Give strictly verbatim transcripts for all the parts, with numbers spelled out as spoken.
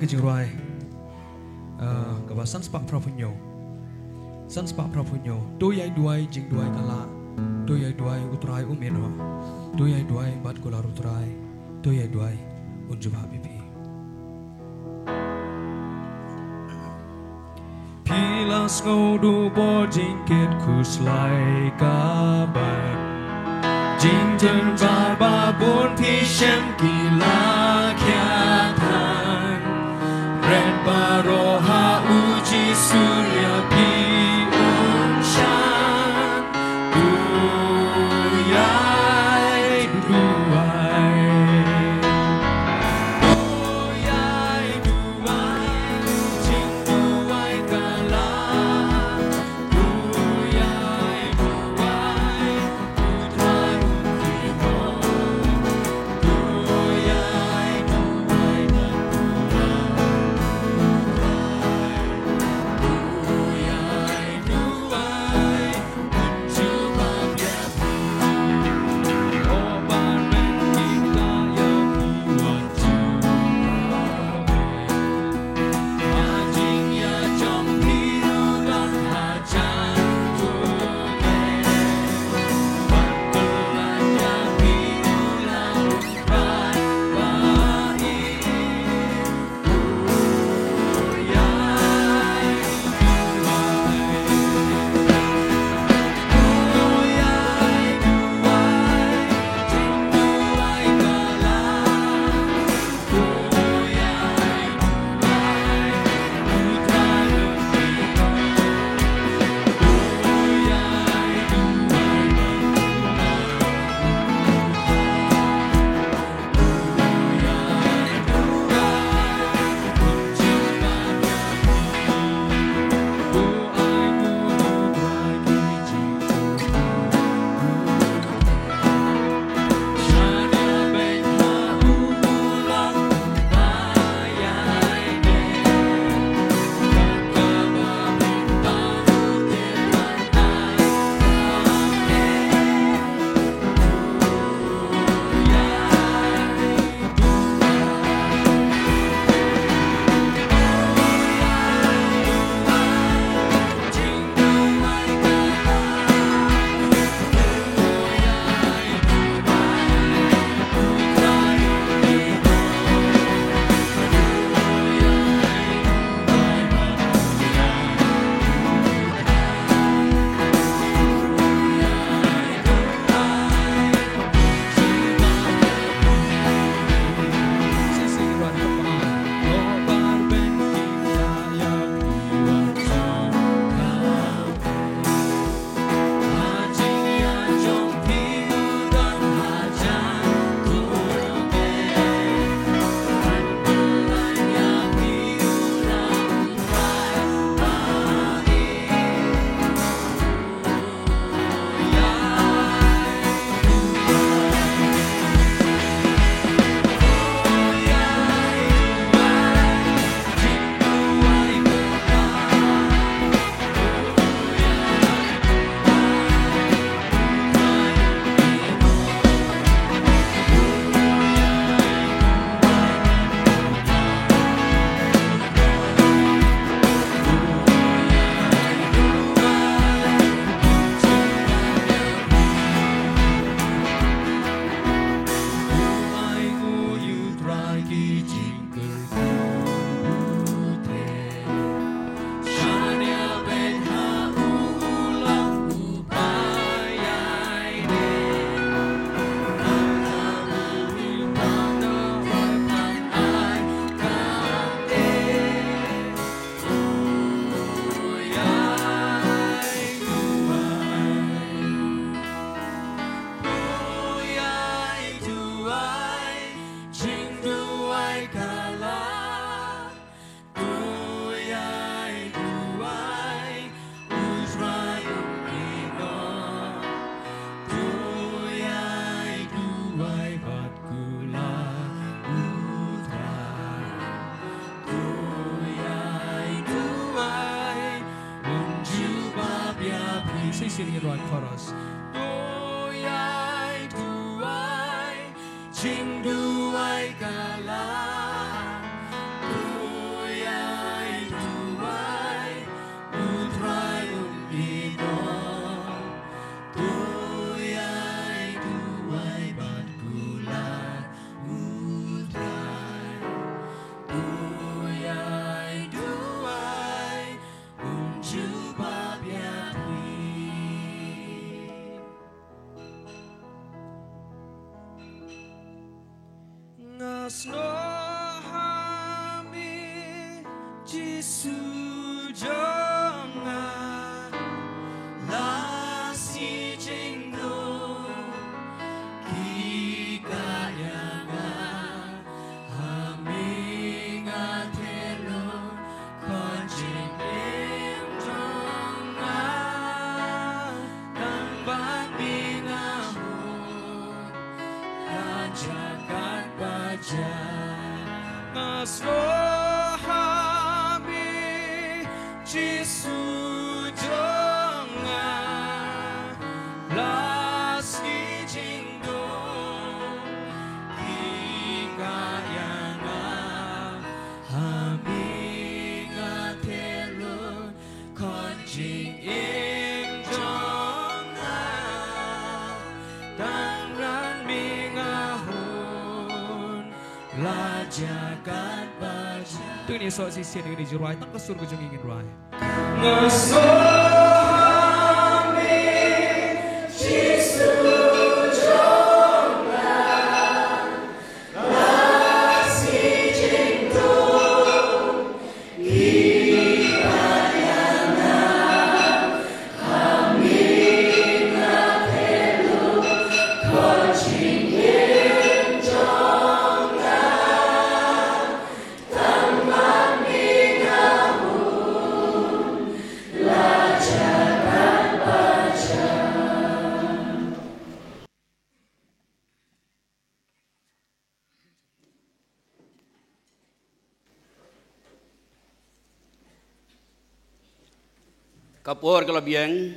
Jingrwai, ah, kaba san spah phra phew hynñiew. San spah phra phew hynñiew. To ïai duwai, jingduwai ka lah. To ïai duwai, U Trai um ïehnoh. To ïai duwai, bad kular U Trai. To ïai duwai, un jubab ïa phi. Phi la sngew duh bor jingkit khuslai ka ban. Jingtynjar ba bun phi shem ki la khia than. Red baroh ha U Jisu ïa phi un shan. To ïai duwai. To ïai duwai. Jingduwai ka lah. To ïai duwai. Shisien ngin rwai chorus. To ïai duwai, jingduwai ka lah. To Snoh ha me Jisu jong nga, la shi jingdum ki kah ïa nga. Ha me nga theh lut khun jingim jong nga. Tang ban me nga hun, la jaka ba jam. Nga snoh ha me Jisu jong nga, la shi jingdum ki kah ïa nga. Ha me nga theh lut khun jingim jong nga. Tang ban me nga hun, la jaka ba jam. To ngin ïa snoh shisien ïa kane ka jingrwai, tang ka sur ka jong ngi ngin rwai. Nga snoh ha me Jisu jong nga, la shi jingdum ki kah ïa nga. Ha me nga theh lut khun jingim jong nga. Tang ban me nga hun, la jaka ba jam. Ka por ka la biang,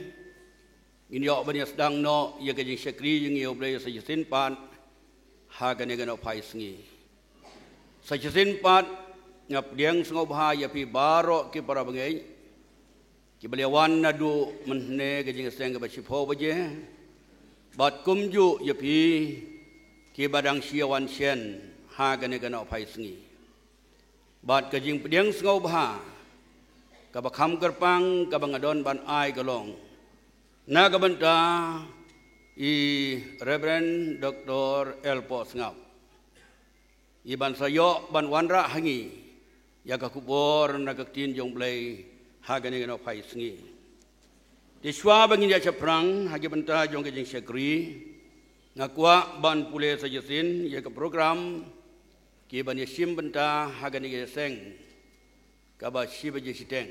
ngin ïoh ban ïa sdang noh ïa ka jingshakri jong ngi ïa U Blei sa shisien pat ha kane ka nohphai sngi. Sa shisien pat nga pdiang sngewbha ïa phi baroh ki para bangeit kiba la wan naduh mynhynne ka jingïaseng kaba shiphew baje, bad kumjuh ïa phi kiba dang shu ïa wan shen ha kane ka nohphai sngi. Bad ka jingpdiang sngewbha kaba kham kyrpang kaba nga don ban ai ka long na ka bynta i Reverend Doctor L Pohsngap, i ban sa ïoh ban wanrah ha ngi ïa ka khubor na ka ktien jong U Blei ha kane ka nohphai sngi. Te shuwa ba ngin ïa shaphrang ha ki bynta jong ka jingshakri, nga kwah ban pule sa shisien ïa ka program ki ban ïa shim bynta ha kane ka ïaseng kaba shi baje shiteng.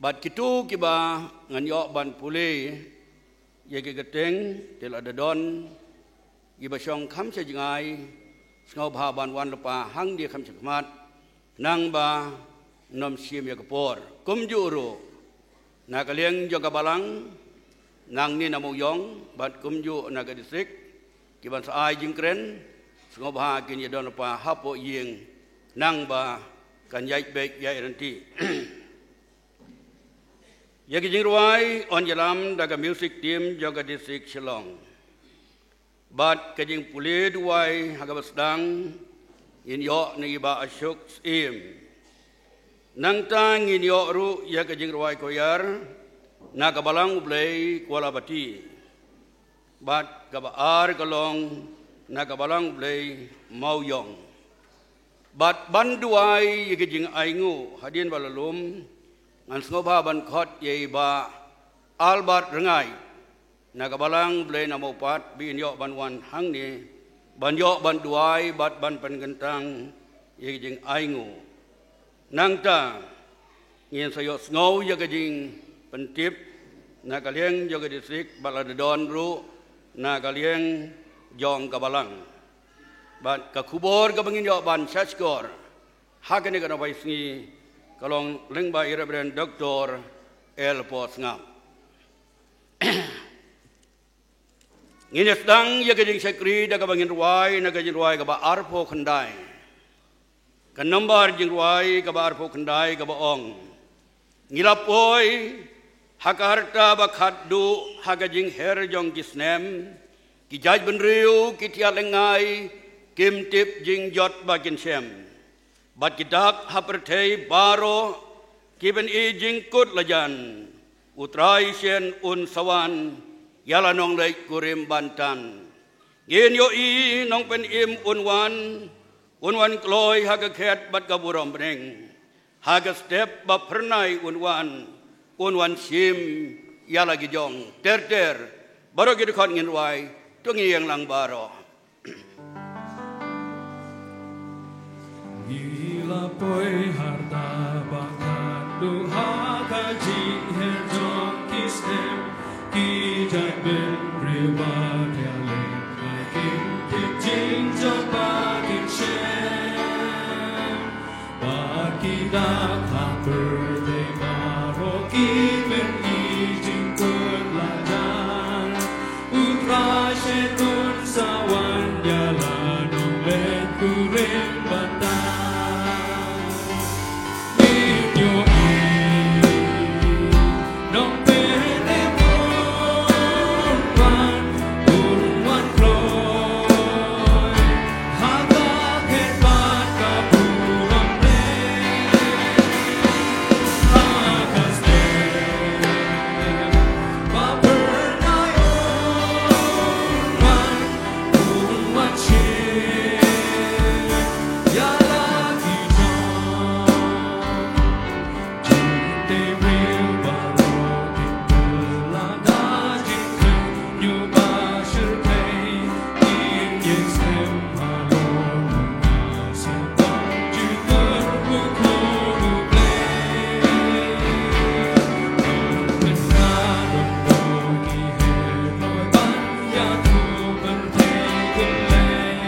Bad kito kiba ngan ïoh ban pule ïa ki kyrteng, te lada don kiba shong kham sha jngai, sngewbha ban wan lypa hangne kham sha khmat, khnang ban ym shim ïa ka por. Kumjuh ruh na ka liang jong ka balang, nangne na Mawïong bad kumjuh na ka district, ki ban sa ai jingkren, sngewbha kin ïa don lypa hapoh ïing, khnang ba kan ïaid beit ïaid ryntih. Ïa ki jingrwai yn ïalam da ka music team jong ka district Shillong. Bad ka jingpule duwai ha kaba sdang ngin ïoh na i Bah Ashok Syiem. Nangta ngin ïoh ruh ïa ka jingrwai choir na ka Balang U Blei Kualabati. Bad kaba ar ka long na ka Balang U Blei Mawïong. Bad ban duwai ïa ka jingainguh hadien ba la lum, ngan sngewbha ban khot ïa i Bah Albert Ryngai na ka Balang U Blei na Mawpat, ba in ïoh ban wan hangne ban ïoh ban duwai bad ban pynkyntang ïa ka jingainguh. Nangta ngin sa ïohsngew ïa ka jingpyntip na ka liang jong ka district, bad lada don ruh na ka liang jong ka balang. Bad ka khubor kaba ngin ïoh ban shahshkor ha kane ka nohphai sngi ka long lyngba i Reverend Doctor L Pohsngap. Ngin ïa sdang ïa ka jingshakri da kaba ngin rwai na ka jingrwai kaba arphew khyndai. Ka nombar jingrwai kaba arphew khyndai kaba ong: Ngi la poi ha ka rta ba khatduh ha ka jingher jong ki snem, ki jaitbynriew ki thiah lyngngai kim tip jingjot ba kin shem. Bad ki dak ha pyrthei baroh ki pyni jingkut lajan, U Trai shen un sa wan ïa la nongleit kurim ban tan. Ngin ïohi Nongpynim un wan Un wan kloi ha ka khet bad ka burom bneng. Ha ka step ba phyrnai un wan, un wan shim ïa la ki jong ter ter. Baroh ki dkhot ngin rwai, to ngin ïeng lang baroh. Ngi la poi harta ba khatduh ha ka jingher jong ki snem, ki jait bynriew ba ria leh, ai kim tip jingjop ba kin shem. Ba ki dak ha pyrthei baroh ki pyni jingkut la jan. U Trai Shetun sa wan ïa la nongleit kurim bynta. Ngin ïohi nongpynim un wan, un wan kloi ha ka khet bad ka burom bneng. Ha ka step ba phyrnai un wan, un wan shim ïa la ki jong. Jingtei briew baroh kin pyllait da jingkren, ïoh ba shyrkhei kin ïeng skhem halor nonga sngewbha jingkyrkhu U Blei. Mynta don bun ki her kloi ban ïathuh pyrthei kylleng.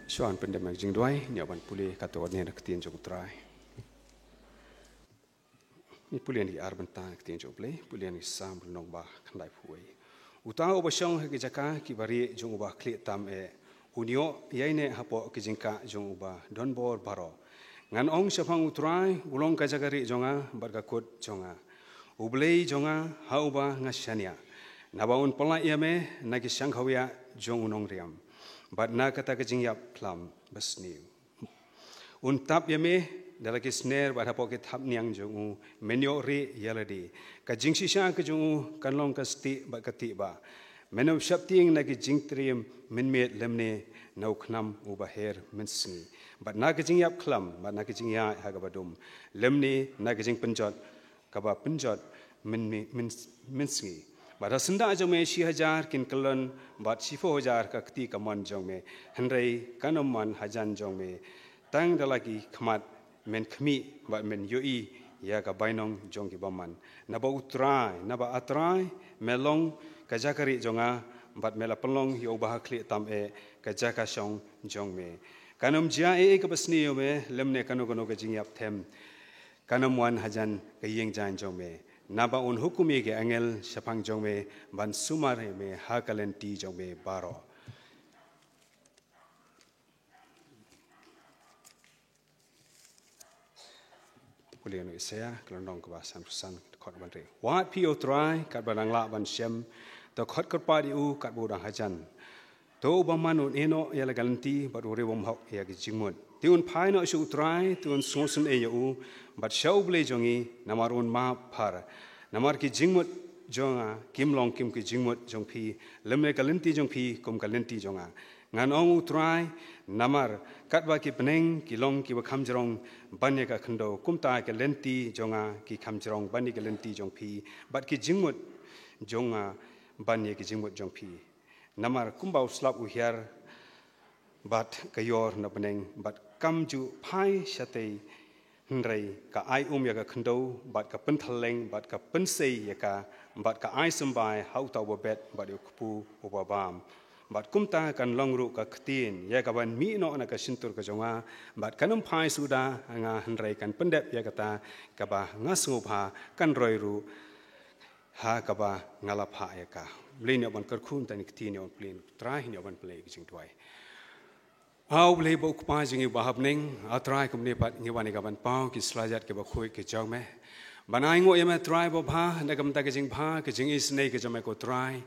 Shuwa ban pyndem ïa ka jingduwai, ngin ïa ban pule katto katne na ka ktien jong U Trai. Ngi pule na ki ar bynta na ka ktien jong U Blei, pule na ki Salm lynnong ba khyndaiphew wei. Uta uba shong ha ki jaka kiba rieh jong uba khlieh tam eh, un ïoh ïaineh hapoh ki jingkah jong uba donbor baroh. Ngan ong shaphang U Trai, u long ka jaka rieh jong nga bad ka kut jong nga. U Blei jong nga, ha uba nga shaniah. Naba un pyllait ïa me na ki shangkhawiah jong u nongriam, bad na kata ka jingïap khlam basniew. Un tap ïa me da la ki sner bad hapoh ki thapniang jong u men ïoh rieh ïa lade. Ka jingshisha ka jong u kan long ka stieh bad ka tieh ba. Men ym sheptieng na ki jingtriem mynmiet lymne na u khnam uba her mynsngi, bad na ka jingïap khlam bad na ka jingïaid ha kaba dum, lymne na ka jingpynjot kaba pynjot myn-, myn-, mynsngi. Bad ha syndah jong me shi hajar kin kyllon, bad shiphew hajar ha ka kti kamon jong me, hynrei kan ym wan hajan jong me. Tang da la ki khmat men khmih bad men ïohi ïa ka bainong jong ki bymman. Naba U Trai, naba A Trai, me long ka jaka rieh jong nga, bad me la pynlong ïa uba ha khlieh tam eh ka jaka shong jong me. Kan ym jia ei ei kaba sniew ïa me, lymne kano kano ka jingïap them kan ym wan hajan ka ïing jaiñ jong me. naba un hukum ïa ki angel shaphang jong me ban sumar ïa me ha ka lynti jong me baroh. Pule ïa u Isaïah, ka lynnong kaba sanphew san, dkhot ba hynriew. Wad phi ïa u Trai katba dang lah ban shem, to khot kyrpad ïa u katba u dang hajan. To uba man un ïehnoh ïa la ka lynti bad u riewbymhok ïa ki jingmut. Te un phai noh sha u Trai, te un sngewsynei ïa u, bad sha U Blei jong ngi, namar un map phar. Namar ki jingmut jong nga kim long kim ki jingmut jong phi, lymne ka lynti jong phi kum ka lynti jong nga. Ngan ong, u Trai, namar katba ki bneng ki long kiba kham jrong ban ïa ka khyndew, kumta ki lynti jong nga ki kham jrong ban ïa ki lynti jong phi, bad ki jingmut jong nga ban ïa ki jingmut jong phi. Namar kumba u slap u hiar bad ka ïor na bneng, bad kam ju phai shatei, hynrei ka ai um ïa ka khyndew, bad ka pynthylleng, bad ka pynsei ïa ka, bad ka ai symbai ha uta uba bet, bad ïa u kpu uba bam. Bad kumta kan long ruh ka ktien ïa kaban mih noh na ka shyntur ka jong nga, bad kan ym phai suda ha nga, hynrei kan pyndep ïa kata kaba nga sngewbha, kan roi ruh ha kaba nga la phah ïa ka. Blei, ngi ïoh ban kyrkhu ïa kane ka ktien, ngi ïoh ban plie, Trai, ngi ïoh ban plie ka jingduwai. A U Blei ba u Kpa jong ngi uba ha bneng, A Trai, kumne pat ngi wan ïa ka ban paw ki slajat kiba khuid ki jong me. Ban ainguh ïa me Trai babha, na ka bynta ka jingbha, ka jingisynei ka jong me ko Trai.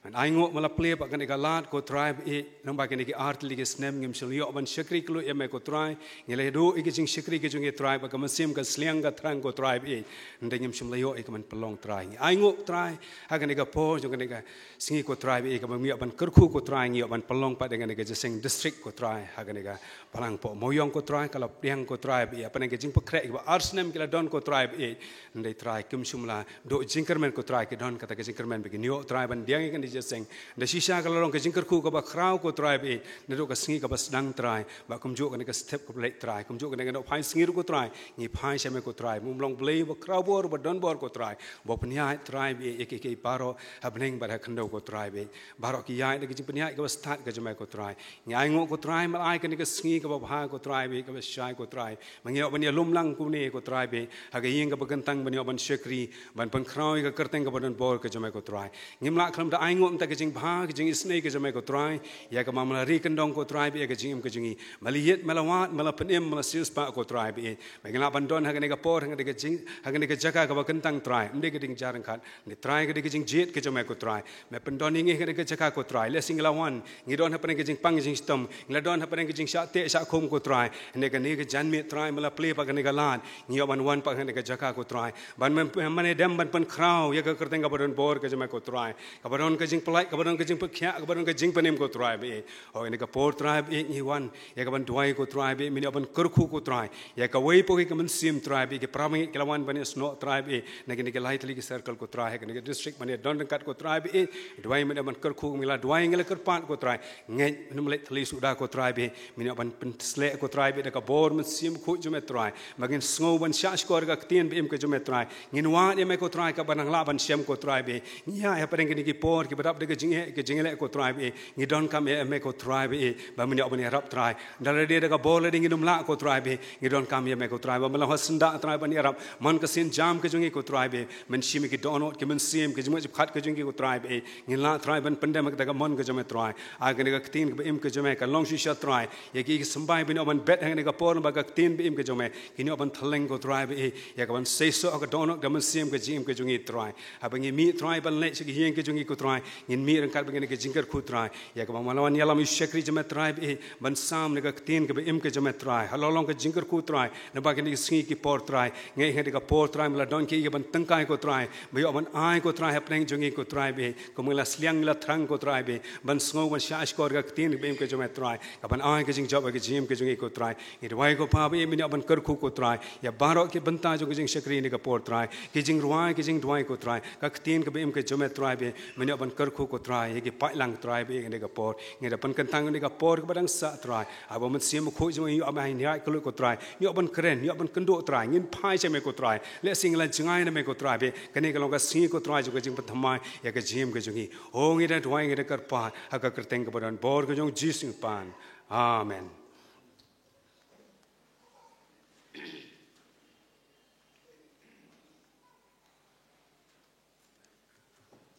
Ban ainguh me la plie pat kane ka lad ko Trai baieit, lyngba kine ki artylli ki snem ngim shym la ïoh ban shakri kylluid ïa me ko Trai. Ngi la ïoh ïa ki jingshakri ki jong ngi Trai, ba ka mynsiem ka sliang ka thrang ko Trai baieit. Hynrei ngim shym la ïoh ïa ka ban pynlong Trai. Ngi ainguh Trai, ha kane ka por jong kane ka sngi ko Trai baieit, kaba ngim ïoh ban kyrkhu ko Trai, ngi ïoh ban pynlong pat ïa kane ka jingïaseng district ko Trai, ha kane ka balang poh Mawiong ko Trai, ka la pdiang ko Trai baieit, hapdeng ka jingpynkhreh kiba ar snem ki la don ko Trai baieit. Hynrei Trai kim shym la duh jingkyrmen ko Trai, ki don kata ka jingkyrmen ba kin ïoh Trai ban pdiang ïa kane ka jingïaseng. Hynrei shisha ka la long ka jingkyrkhu kaba khraw ko Trai baieit, naduh ka sngi kaba sdang Trai, bad kumjuh kane ka step kaba leit Trai, kumjuh kane ka nongphai sngi ruh ko Trai, ngi phai sha me ko Trai, me u long Blei ba khraw bor, ba don bor ko Trai, ba pynïaid Trai baieit ïa kiei kiei baroh ha bneng bad ha khyndew ko Trai baieit. Baroh ki ïaid da ka jingpynïaid kaba stad ka jong me ko Trai. Ngi ainguh ko Trai, me la ai kane ka sngi kaba bha ko Trai baieit, kaba shai ko Trai, ba ngi ïoh ban ïalum lang kumne ko Trai baieit, ha ka ïing kaba kyntang ban ïoh ban shakri, ban pynkhraw ïa ka kyrteng kaba don bor ka jong me ko Trai. Ngim lah khlem da ainguh mynta ka jingbha, ka jingisynei ka jong me ko Trai, ïa kaba me la ri kyndong ko Trai baieit ïa ka jingim ka jong ngi. Me la ïit, me la wad, me la pynim, me la siewspah ko Trai baieit, ba ngin lah ban don ha kane ka por, ha kane ka jing, ha kane ka jaka kaba kyntang Trai. Ym dei ka ding ja ryngkat, hynrei Trai ka dei ka jingjied ka jong me ko Trai. Me pyndon ïa ngi ha kane ka jaka ko Trai. Lehse ngi la wan, ngi don hapdeng ka jingpang jingshitom, ngi la don hapdeng ka jingshah teh shah khum ko Trai. Hynrei kane ka janmiet Trai, me la plie pat kane ka lad, ngi ïoh ban wan pat ha kane ka jaka ko Trai, ban man, man ïa dem ban pynkhraw ïa ka kyrteng kaba don bor ka jong me ko Trai, kaba don ka jingpyllait, kaba don ka jingpynkhiah, kaba don ka jingpynim ko Trai baieit. Ho, ïa kane ka por Trai baieit ngi wan ïa ka ban duwai ko Trai baieit, men ïoh ban kyrkhu ko Trai ïa kawei pa kawei ka mynsiem Trai baieit, ki para bangeit ki la wan ban ïasnoh Trai baieit, na kine ki lai tylli ki circle ko Trai, ha kane ka district ban ïadon ryngkat ko Trai baieit. Duwai men ïoh ban kyrkhu, ngi la duwai, ngi la kyrpad ko Trai, ngeit men ym leit tylli suda ko Trai baieit, men ïoh ban pynsleh ko Trai baieit da ka bor mynsiem khuid jong me Trai, ba ngin sngew ban shah shkor ka ktien ba im ka jong me Trai. Ngin wad ïa me ko Trai kaba nang lah ban shem ko Trai baieit. Ngi ïaid hapdeng kine ki por kiba dap da ka jingeh, ka jingeh ko Trai baieit, ngi donkam ïa me ko Trai baieit, ba men ïoh ban ïarap Trai. Ynda la dei da ka bor la dei ngin ym lah ko Trai baieit, ngi donkam ïa me ko Trai, ba men la wad syndah Trai ban ïarap. Mon ka sienjam ka jong ngi ko Trai baieit, men shim ïa ki dohnud, ki mynsiem, ki jingmut jingpyrkhat ka jong ngi ko Trai baieit, ngin lah Trai ban pyndem ha kata ka mon ka jong me Trai. Ha kane ka ktien kaba im ka jong me, kan long shisha Trai ïa ki, ki symbai ba kin ïoh ban bet ha kane ka por, namar ka ktien ba im ka jong me kin ïoh ban thylleng ko Trai baieit, ïa ka ban seisoh ha ka dohnud, ka mynsiem, ka jingim ka jong ngi Trai. Haba ngi mih Trai ban leit sha ki ïing ki jong ngi ko Trai, ngin mih ryngkat bad kane ka jingkyrkhu Trai, ïa kaba me la wan ïalam ïa u shakri jong me Trai baieit, ban sam na ka ktien kaba im ka jong me Trai. Halor long ka jingkyrkhu Trai, naba kine ki sngi ki por Trai, ngi ïa kane ka por Trai, me la don kiei kiei ban tyngkai ko Trai, ba ïoh ban ai ko Trai hapdeng jong ngi ko Trai baieit, kumba ngi la sliang ngi la thrang ko Trai baieit, ban sngew ban shah shkor ka ktien kaba im ka jong me Trai, ka ban ai ka jingjop ha ka jingim ka jong ngi ko Trai. Ngi duwai ko Pa baieit, men ïoh ban kyrkhu ko Trai ïa baroh ki bynta jong ka jingshakri ha kane ka por Trai, ki jingrwai, ki jingduwai ko Trai, ka ktien kaba im ka jong me Trai baieit, men ïoh ban kyrkhu ko Trai ïa ki paidlang Trai baieit ha kane ka por. Ngi da pynkyntang ha kane ka por kaba dang sah Trai, haba u Mynsiem Bakhuid jong me u ïoh ban ïaid kylluid ko Trai, ïoh ban kren, ïoh ban kynduh Trai, ngin phai sha me ko Trai. Lehse ngi la jngai na me ko Trai baieit, kane ka long ka sngi ko Trai jong ka jingpynthymmai ïa ka jingim ka jong ngi. O, ngi da duwai, ngi da kyrpad ha ka kyrteng kaba don bor ka jong U Jisu ngi pan. Amen.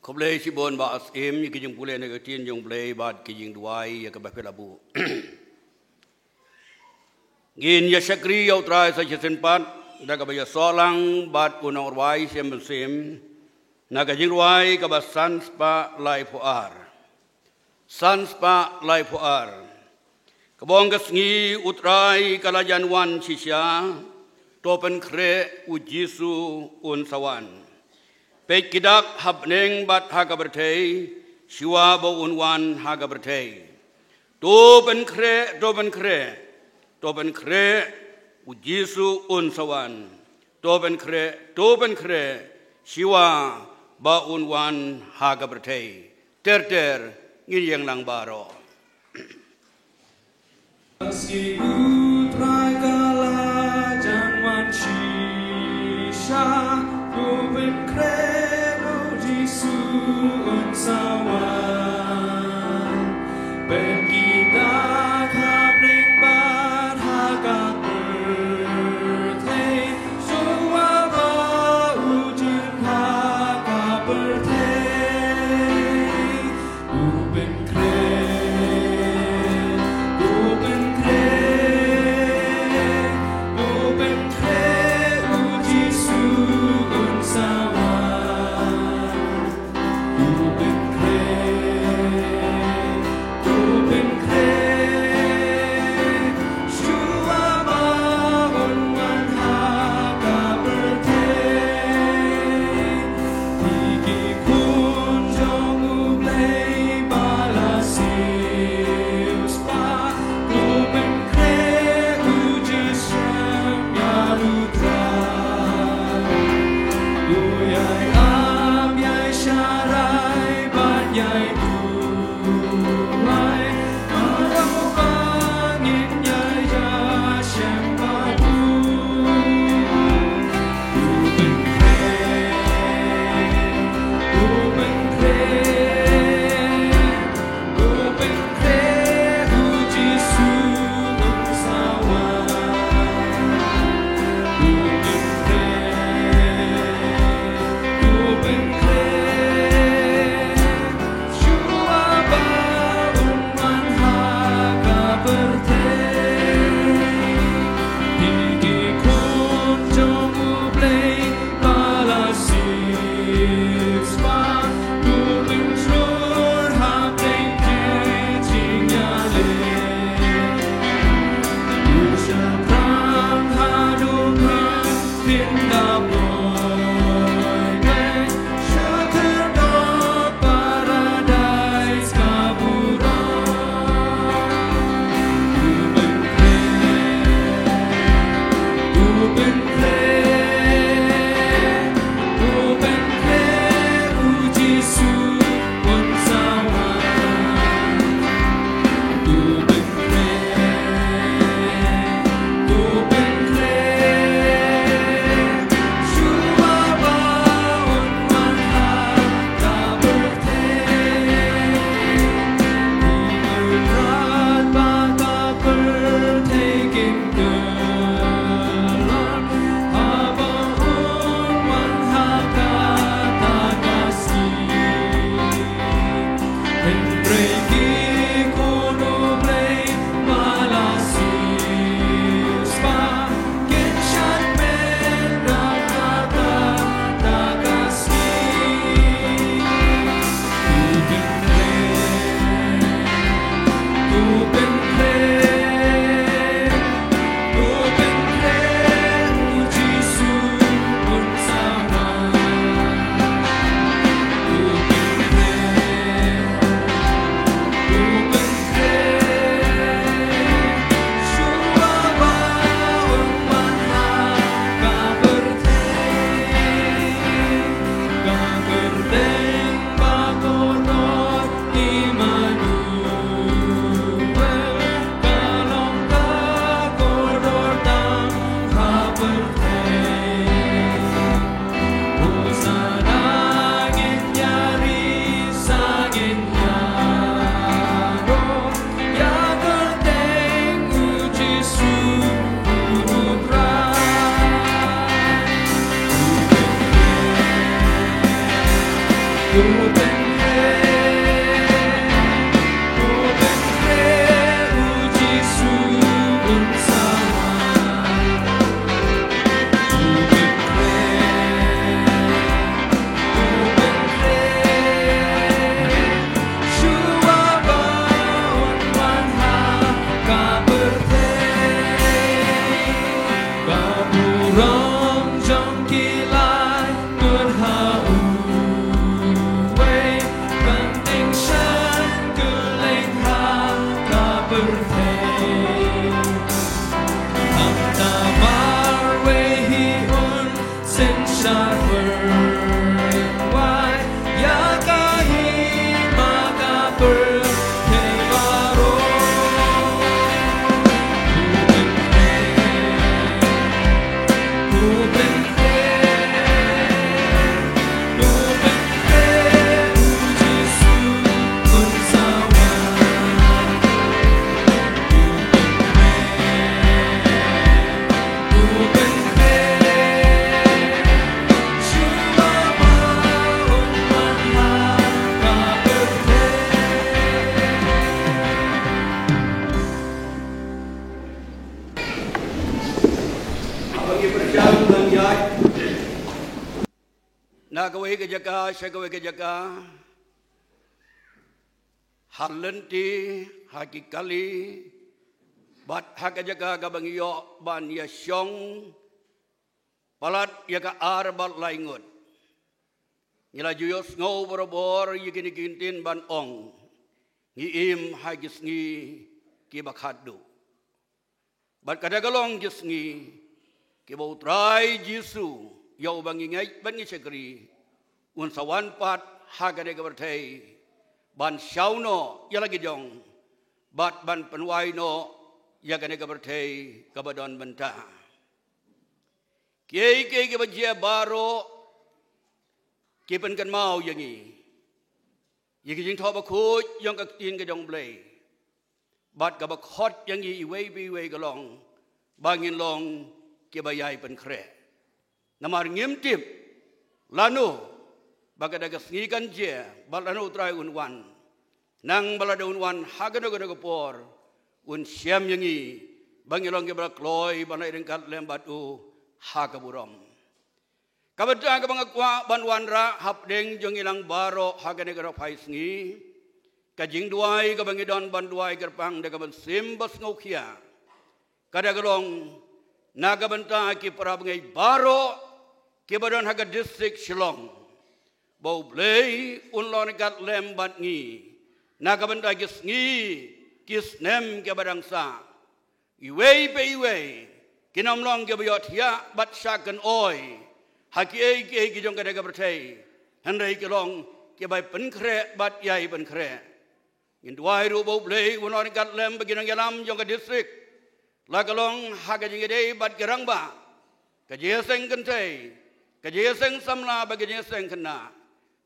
Khublei shibun Bah Syiem, ïa ki jingpule na ka ktien jong U Blei bad ki jingduwai ïa kaba phi la buh. Ngin ïa shakri ïa U Trai sa shisien pat da kaba ïasoh lang bad u nongrwai Syiem Mynsiem na ka jingrwai kaba san spah laiphew ar. San spah laiphew ar. Kaba ong ka sngi U Trai ka la jan wan shisha, to pynkhreh U Jisu un sa wan. Peit, ki dak ha bneng bad ha ka pyrthei, shuwa ba un wan ha ka pyrthei. To pynkhreh, to pynkhreh, to pynkhreh, U Jisu un sa wan. To pynkhreh, to pynkhreh, shuwa ba un wan ha ka pyrthei. Ter ter, ngin ïeng lang baroh. Ka sngi U Trai ka la jan wan shisha, to pynkhreh, U Jisu un sa wan. Peit, ki dak ha bneng bad ha ka pyrthei, shuwa ba un wan ha ka pyrthei. To pynkhreh, to pynkhreh, to pynkhreh, U Jisu un sa wan. To pynkhreh, to pynkhreh, shuwa ba un wan ha ka pyrthei. Phi ki khun jong U Blei ba la siewspah, to pynkhreh, u jingshem ïa U Trai. To ïai ap, ïai sharai bad ïai duwai. Shuwa ba un wan ha ka pyrthei, phi ki khun jong U Blei ba la siewspah, to pynshlur ha pdeng ki jingïaleh. U shaphrang haduh phin da poi, sha kyrdan paradais ka burom. To pynkhreh, to pynkhreh, to pynkhreh, U Jisu un sa wan. To pynkhreh, to pynkhreh, shuwa ba un wan ha ka pyrthei. Ki mrad bad ka pyrthei kin kylla, haba un wan ha kata ka sngi. Hynrei ki khun U Blei ba la siewspah, kin shad met na kata ka sngi. To pynkhreh, to pynkhreh, to pynkhreh, U Jisu un sa wan. To pynkhreh, to pynkhreh, shuwa ba un wan ha ka pyrthei. Ka kyrteng ba kordor Immanuel, ka long ka kordor tang ha pyrthei. Hosanna, ngin ïa ri sa ngin ïa rung ïa ka kyrteng U Jisu U Trai. Na kawei ka jaka sha kawei ka jaka, ha lynti, ha ki kali, bad ha ka jaka kaba ngi ïoh ban ïashong palat ïa ka ar bad lai ngut, ngi la ju ïohsngew barabor ïa kine ki ktien ban ong, ngi im ha ki sngi kiba khatduh. Bad kata ka long ki sngi kiba U Trai Jisu, ïa uba ngi ngeit bad ngi shakri, un sa wan pat ha kane ka pyrthei ban shaw noh ïa la ki jong, bad ban pynwai noh ïa kane ka pyrthei kaba don mynta. Kiei kiei kiba jia baroh ki pynkynmaw ïa ngi ïa ki jingthoh bakhuid jong ka ktien ka jong U Blei. Bad kaba khot ïa ngi iwei pa iwei ka long ba ngin long kiba ïai pynkhreh. Namar ngim tip lano ba kata ka sngi kan jia, bad lano U Trai un wan. Nang ba lada un wan ha kano kano ka por, un shem ïa ngi ba ngin long kiba la kloi ban leit ryngkat lem bad u ha ka burom. Kaba dang kaba nga kwah ban wanrah hapdeng jong ngi lang baroh ha kane ka dkhot phai sngi, ka jingduwai kaba ngi don ban duwai kyrpang da ka mynsiem ba sngewkhia, ka da ka long na ka bynta ki para bangeit baroh kiba don ha ka distrik Shillong, ba U Blei un long ryngkat lem bad ngi na ka bynta ki sngi ki snem kiba dang sah. Iwei pa iwei kin ym long kiba ïohthiah bad shah kynoi ha kiei kiei ki jong kane ka pyrthei, hynrei ki long kiba pynkhreh bad ïai pynkhreh. Ngin duwai ruh ba U Blei un long ryngkat lem bad ki nongïalam jong ka distrik, la ka long ha ka jingïadei bad ki rangbah, ka jingïaseng kynthei, ka jingïaseng samla bad ka jingïaseng khynnah,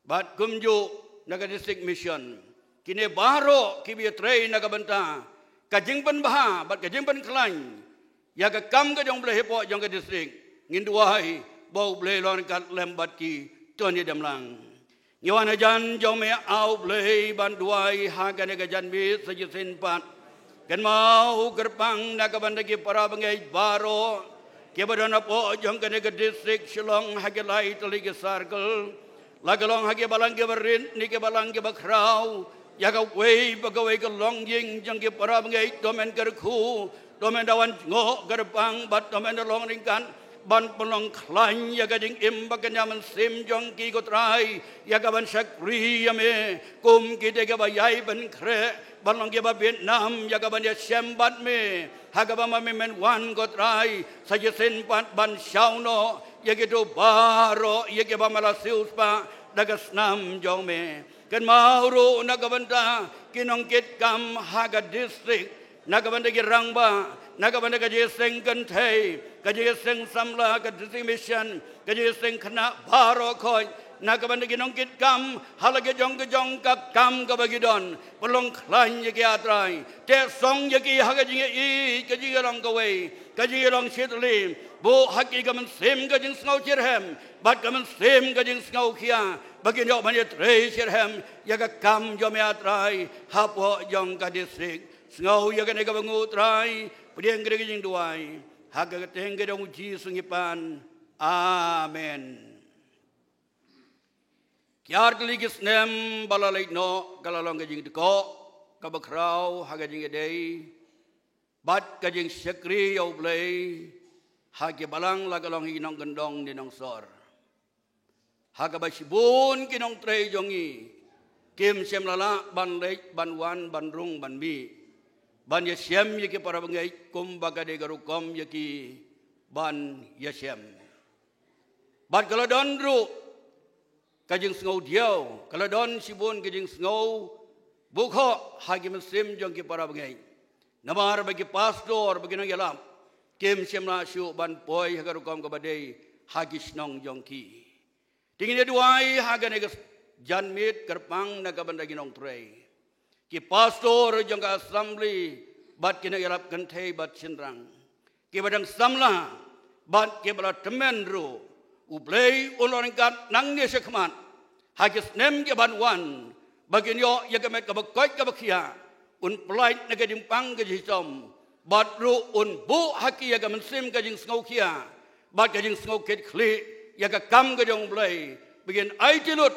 bad kumjuh na ka distrik mission. Kine baroh kiba ïatrei na ka bynta ka jingpynbha bad ka jingpynkhlaiñ ïa ka kam ka jong U Blei hapoh jong ka distrik. Ngin duwai ba U Blei long ryngkat lem bad ki. To ngin ïa dem lang. Ngi wan hajan jong me, A U Blei, ban duwai ha kane ka janmiet sa shisien pat. Kynmaw kyrpang na ka bynta ki para bangeit baroh kiba don hapoh jong kane ka distrik Shillong ha ki lai tylli ki circle, la ka long ha ki balang kiba rit ne ki balang kiba khraw, ïa kawei pa kawei ka longïing jong ki para bangeit, to men kyrkhu, to men da wan jngoh kyrpang bad to men da long ryngkat ban pynlong khlaiñ ïa ka jingim bad ka mynsiem jong ki, ko Trai, ïa ka ban shakri ïa me kum kita kiba ïai pynkhreh ban long kiba bit nam ïa ka ban ïashem bad me ha kaba ma me men wan, ko Trai, sa shisien pat ban shaw noh ïa kito baroh ïa kiba me la siewspah da ka snam jong me. Kynmaw ruh na ka bynta ki nongkitkam ha ka distrik, na ka bynta ki rangbah, na ka bynta ka jingïaseng kynthei, ka jingïaseng samla, ka distrik mission, ka jingïaseng khynnah baroh khoit, na ka bynta ki nongkitkam ha la ka jong ka jong ka kam kaba ki don, pynlong khlaiñ ïa ki, A Trai. Teh song ïa ki ha ka jingïaieit, ka jingïalong kawei, ka jingïalong shitylli. Buh ha ki ka mynsiem ka jingsngew shitrhem bad ka mynsiem ka jingsngewkhia, ba kin ïoh ban ïatrei shitrhem ïa ka kam jong me, A Trai, hapoh jong ka distrik. Sngew ïa kane kaba nguh Trai, pdiang kane ka jingduwai ha ka kyrteng ka jong U Jisu ngi pan. Amen. Ki artylli ki snem ba la leit noh ka la long ka jingdkoh kaba khraw ha ka jingïadei bad ka jingshakri ïa U Blei ha ki balang, la ka long ki nongkyndong ne nongsor. Ha kaba shibun ki nongtrei jong ngi kim shym la lah ban leit ban wan ban rung ban mih ban ïashem ïa ki para bangeit kumba ka dei ka rukom ïa ki ban ïashem. Bad ka la don ruh ka jingsngew diaw, ka la don shibun ka jingsngew bukhoh ha ki mynsiem jong ki para bangeit. Namar ba ki pastor, ba ki nongïalap kim shym la shuh ban poi ha ka rukom kaba dei ha ki shnong jong ki. Te ngin ïa duwai ha kane ka janmiet kyrpang na ka bynta ki nongtrei, ki pastor jong ka assembly bad ki nongïalap kynthei bad shynrang, kiba dang samla bad kiba la tymmen ruh. U Blei un long ryngkat nangne shakhmat ha ki snem ki ban wan, ba kin ïoh ïa ka met kaba koit kaba khiah, un pyllait na ka jingpang ka jingshitom, bad ruh un buh ha ki ïa ka mynsiem ka jingsngewkhia bad ka jingsngewkitkhlieh ïa ka kam ka jong U Blei, ba kin aiti lut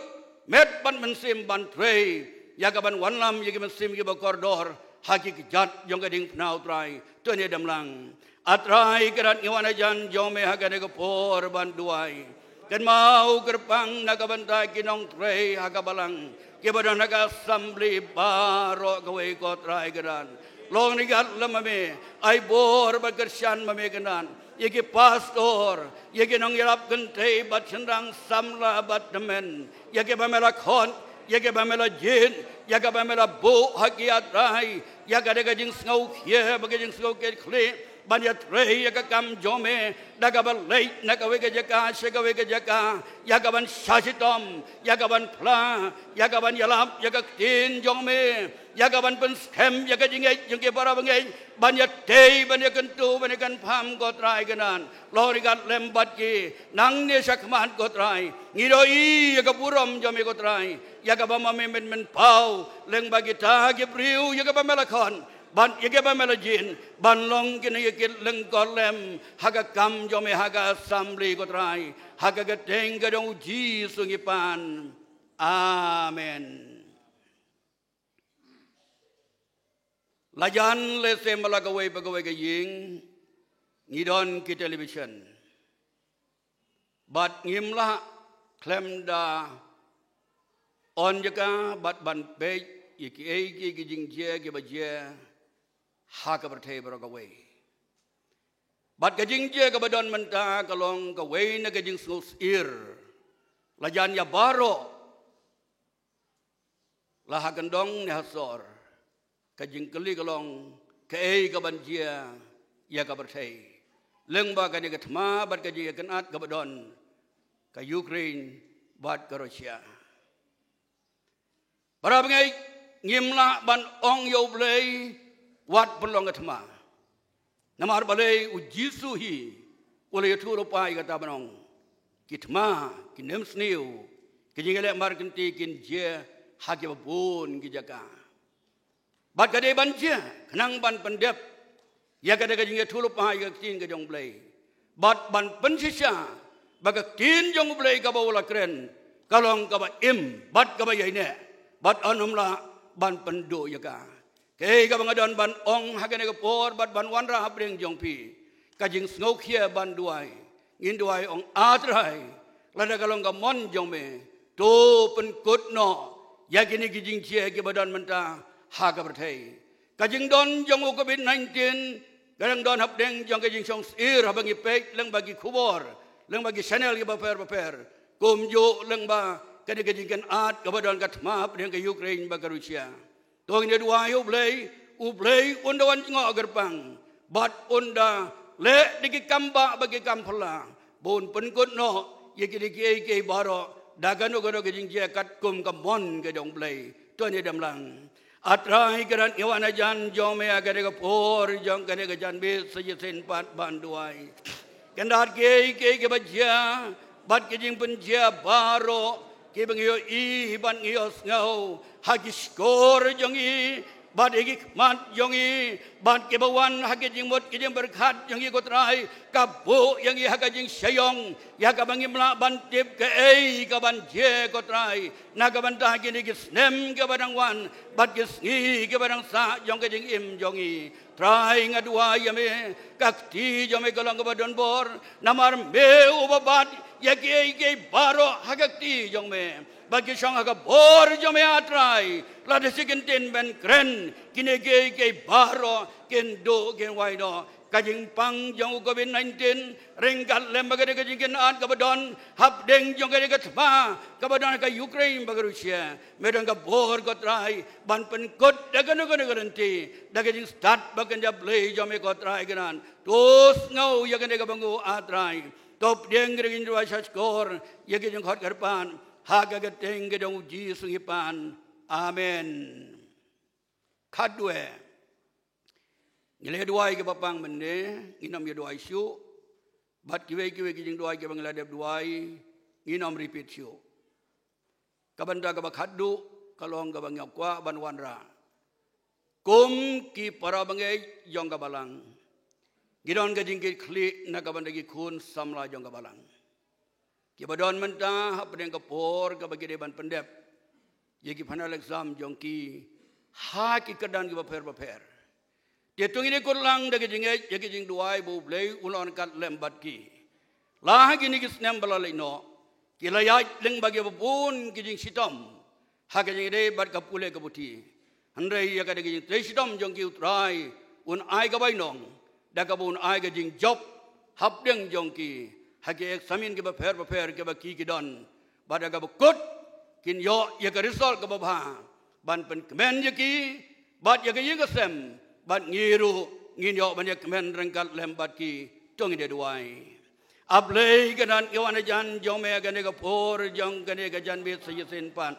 met bad mynsiem ban trei ïa ka ban wanlam ïa ki mynsiem kiba kordor ha ki kjat jong ka diengphna U Trai. To ngin ïa damlang. A Trai Kynrad, ngi wan hajan jong me ha kane ka por ban duwai. Kynmaw kyrpang na ka bynta ki nongtrei ha ka balang, kiba don ha ka assembly baroh kawei, ko Trai Kynrad. Long ryngkat lem ma me, ai bor bad kyrshan ma me Kynrad ïa ki pastor, ïa ki nongïalap kynthei bad shynrang samla bad tymmen, ïa kiba me la khot, ïa kiba me la jied, ïa kiba me la buh ha ki, A Trai, ïa ka dei ka jingsngewkhia bad ka jingsngewkitkhlieh ban ïatrei ïa ka kam jong me, da kaba leit na kawei ka jaka sha kawei ka jaka, ïa ka ban shah shitom, ïa ka ban phla, ïa ka ban ïalap ïa ka ktien jong me, ïa ka ban pynskhem ïa ka jingngeit jong ki para bangeit, ban ïatei, ban ïakyntu, ban ïakynpham, ko Trai Kynrad. Long ryngkat lem bad ki nangne shakhmat, ko Trai. Ngi ïohi ïa ka burom jong me, ko Trai, ïa kaba ma me men men paw lyngba kita ki briew ïa kiba me la khot bad ïa kiba me la jied ban long ki nongïakit lyngkot lem ha ka kam jong me ha ka assembly, ko Trai. Ha ka kyrteng ka jong U Jisu ngi pan. Amen. Lajan lehse ma la kawei pa kawei ka ïing ngi don ki television, bad ngim lah khlem da on jaka bad ban peit ïa kiei kiei ki jingjia kiba jia ha ka pyrthei baroh kawei. Bad ka jingjia kaba don mynta ka long kawei na ka jingsngewsyier lajan ïa baroh, la ha kyndong ne ha sor. Ka jingkylli ka long, kaei kaban jia ïa ka pyrthei lyngba kane ka thma bad ka jingïakynad kaba don ka Ukraine bad ka Russia? Para bangeit, ngim lah ban ong ïa U Blei wat pynlong ka thma. Namar balei? U Jisu hi u la ïathuh lypa ïa kata ban ong, ki thma, ki nemsniew, ki jingïaleh markynti kin jia ha kiba bun ki jaka. Bad ka dei ban jia khnang ban pyndep ïa kata ka jingïathuh lypa ïa ka ktien ka jong U Blei, bad ban pynshisha ba ka ktien jong U Blei kaba u la kren ka long kaba im bad kaba ïaineh, bad un ym lah ban pynduh ïa ka. Kaei kaba nga don ban ong ha kane ka por bad ban wanrah hapdeng jong phi, ka jingsngewkhia ban duwai. Ngin duwai ong, A Trai, lada ka long ka mon jong me, to pynkut noh ïa kine ki jingjia kiba don mynta ha ka pyrthei. Ka jingdon jong u Covid nineteen ka dang don hapdeng jong ka jingsngewsyier haba ngi peit lyngba ki khubor, lyngba ki channel kiba pher bapher, kumjuh lyngba kane ka jingïakynad kaba don ka thma hapdeng ka Ukraine bad ka Russia. To ngin ïa duwai ïa U Blei, U Blei un da wan jngoh kyrpang bad un da leh da ki kam bah bad ki kam phylla ba un pynkut noh ïa kine kiei kiei baroh da kano kano ka jingjia katkum ka mon ka jong U Blei. To ngin ïa damlang. A Trai Kynrad, ngi wan hajan jong me ha kane ka por jong kane ka janmiet sa shisien pat ban duwai. Kynrad, kiei kiei kiba jia bad ki jingpynjia baroh kiba ngi ïohi bad ngi ïohsngew ha ki shkor jong ngi, bad ïa ki khmat jong ngi, bad kiba wan ha ki jingmut ki jingpyrkhat jong ngi ko Trai, ka buh ïa ngi ha ka jingshah ïong, ïa kaba ngim lah ban tip kaei kaban jia ko Trai, na ka bynta kine ki snem kiba dang wan, bad ki sngi kiba dang sah jong ka jingim jong ngi. Trai nga duwai ïa me, ka kti jong me ka long kaba donbor, namar me u ba bat ïa kiei kiei baroh ha ka kti jong me. Ba ki shong ha ka bor jong me ah Trai, lada shi kyntien ban kren, kine kiei kiei baroh kin duh kin wai noh. Ka jingpang jong u covid nineteen, ryngkat lem bad ka jingkynad kaba don hapdeng jong ka thma kaba don ha ka Ukraine bad ka Russia. Me don ka bor ko Trai, ban pynkut da kano kano ka lynti, da ka jingstad bad ka jingïablei jong me ko Trai kynran. To sngew ïa kane kaba nguh ah Trai. To pdiang ka jingduwai shahshkor ïa ka jingkhot kyrpad ha ka kyrteng ka jong u Jisu ngi pan. Amen. Khatduh, ngi la duwai kaba pang mynne, ngin ym ïa duwai shuh. Bad kiwei kiwei ki jingduwai kiba ngi la dep duwai, ngin ym repeat shuh. Ka bynta kaba khatduh ka long kaba ngi kwah ban wanrah. Kum ki para bangeit jong ka balang, ngi don ka jingkitkhlieh na ka bynta ki khun samla jong ka balang kiba don mynta hapdeng ka por kaba ki dei ban pyndep ïa ki final exam jong ki ha ki kyrdan kiba pher bapher. Te to ngin ïa kut lang da ka jingngeit ïa ka jingduwai ba U Blei un long ryngkat lem bad ki. La ha kine ki snem ba la leit noh, ki la ïaid lyngba kiba bun ki jingshitom ha ka jingïadei bad ka pule ka puthi. Hynrei ïa ka da ka jingtrei shitom jong ki, U Trai un ai ka bainong, da kaba un ai ka jingjop hapdeng jong ki ha ki eksamin kiba pher bapher kiba ki ki don. Bad da kaba kut kin ïoh ïa ka result kaba bha ban pynkmen ïa ki bad ïa ka ïing ka sem, bad ngi ruh ngin ïoh ban ïa kmen ryngkat lem bad ki. To ngin ïa duwai. A Blei kynran, ngi wan hajan jong me ha kane ka por jong kane ka janmiet sa shisien pat,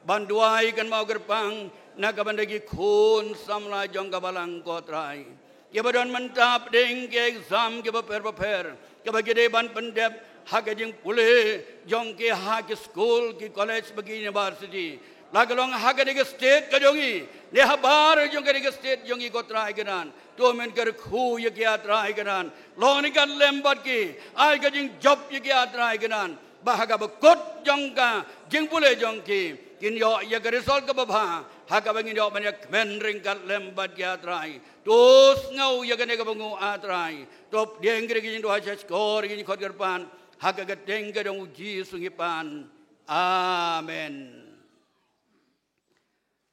ban duwai kynmaw kyrpang na ka bynta ki khun samla jong ka balang ko Trai, kiba don mynta hapdeng ki exam kiba pher bapher kiba ki dei ban pyndep ha ka jingpule jong ki ha ki skul, ki college bad ki university. La ka long ha kane ka state ka jong ngi ne habar jong kane ka state jong ngi ko Trai kynran, to men kyrkhu ïa ki ah Trai kynran. Long ryngkat lem bad ki, ai ka jingjop ïa ki ah Trai kynran, ba ha kaba kut jong ka jingpule jong ki, kin ïoh ïa ka result kaba bha ha kaba ngin ïoh ban ïa kmen ryngkat lem bad ki ah Trai. To sngew ïa kane kaba nguh ah Trai. To pdiang ka jingduwai shahshkor, ka jingkhot kyrpad ha ka kyrteng ka jong u Jisu ngi pan. Amen.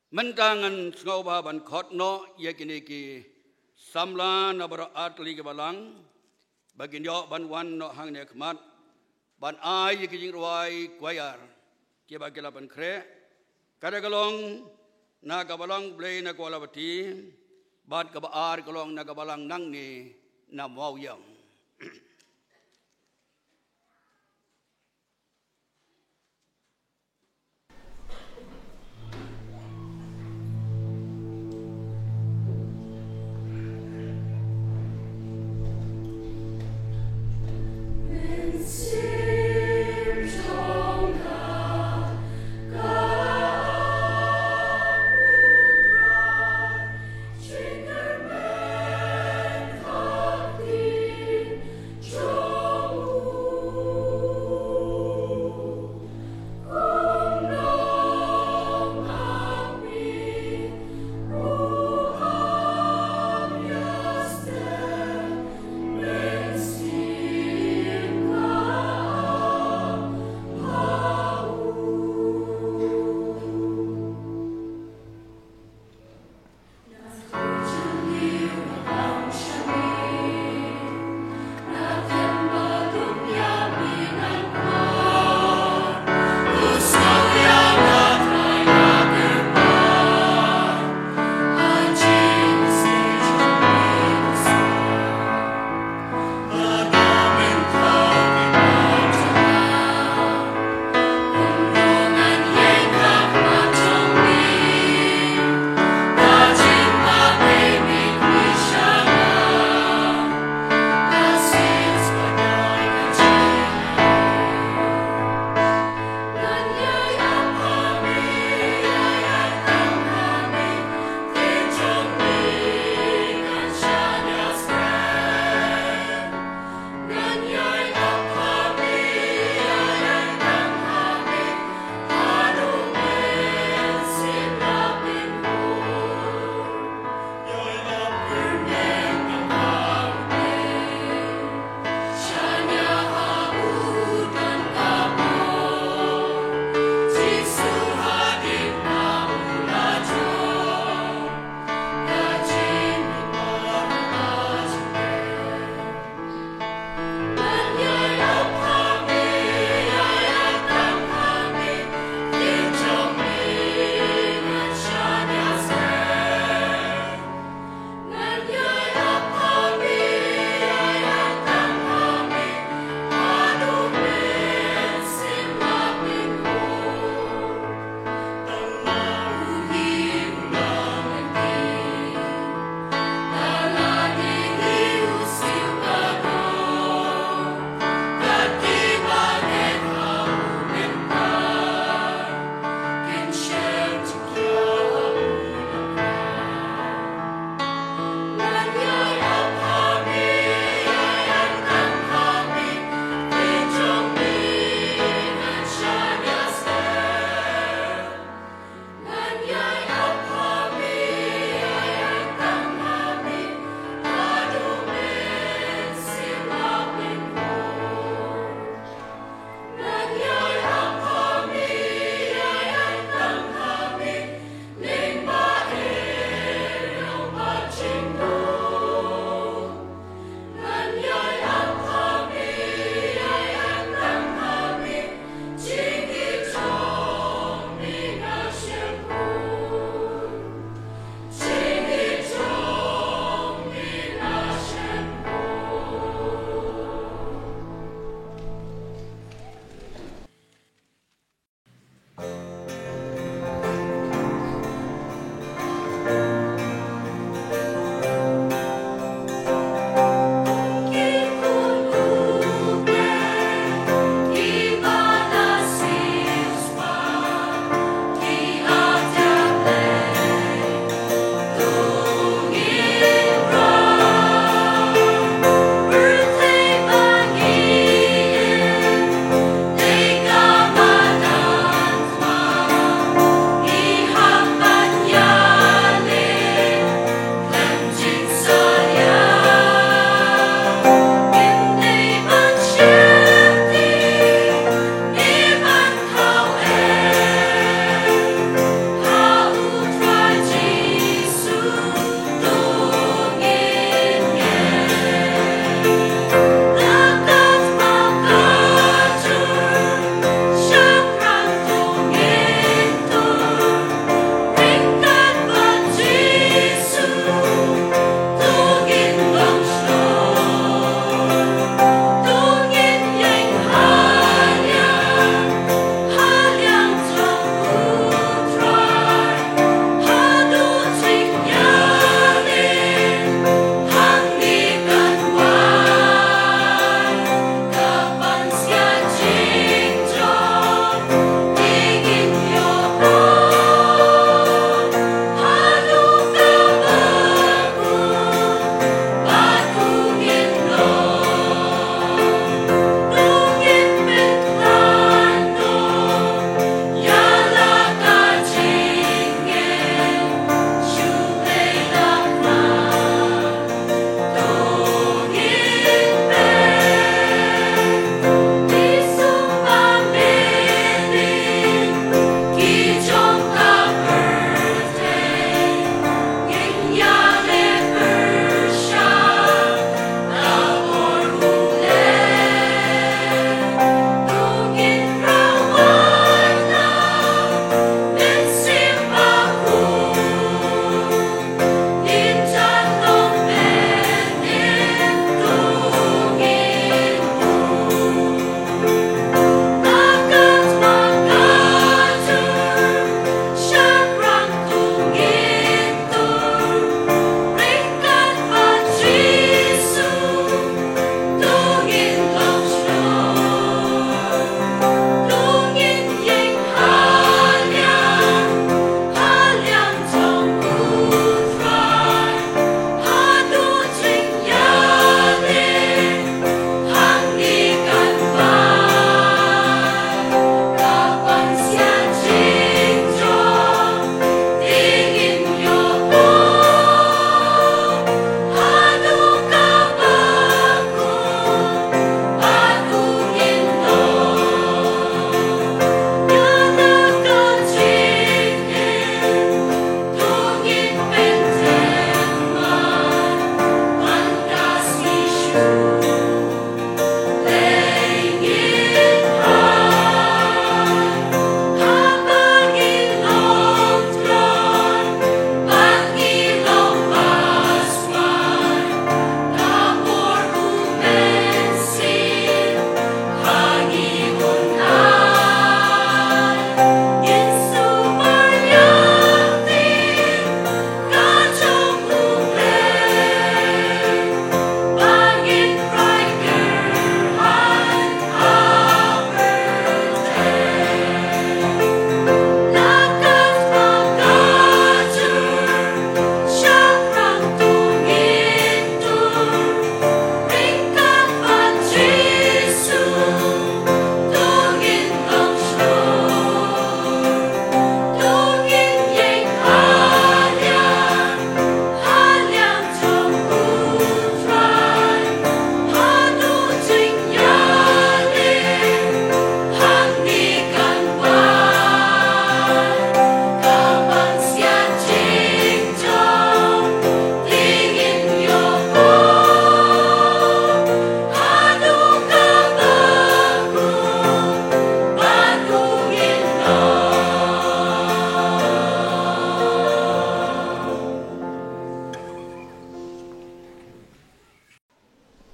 Mynta ngan sngewbha ban khot noh ïa kine ki samla na baroh artylli ki balang ba kin ïoh ban wan noh hangne khmat ban ai ïa ki jingrwai choir kiba ki la pynkhreh. Kata ka long na ka balang Blei na Kuala Bati, bad kaba ar ka long na ka balang nangne na Mawïong.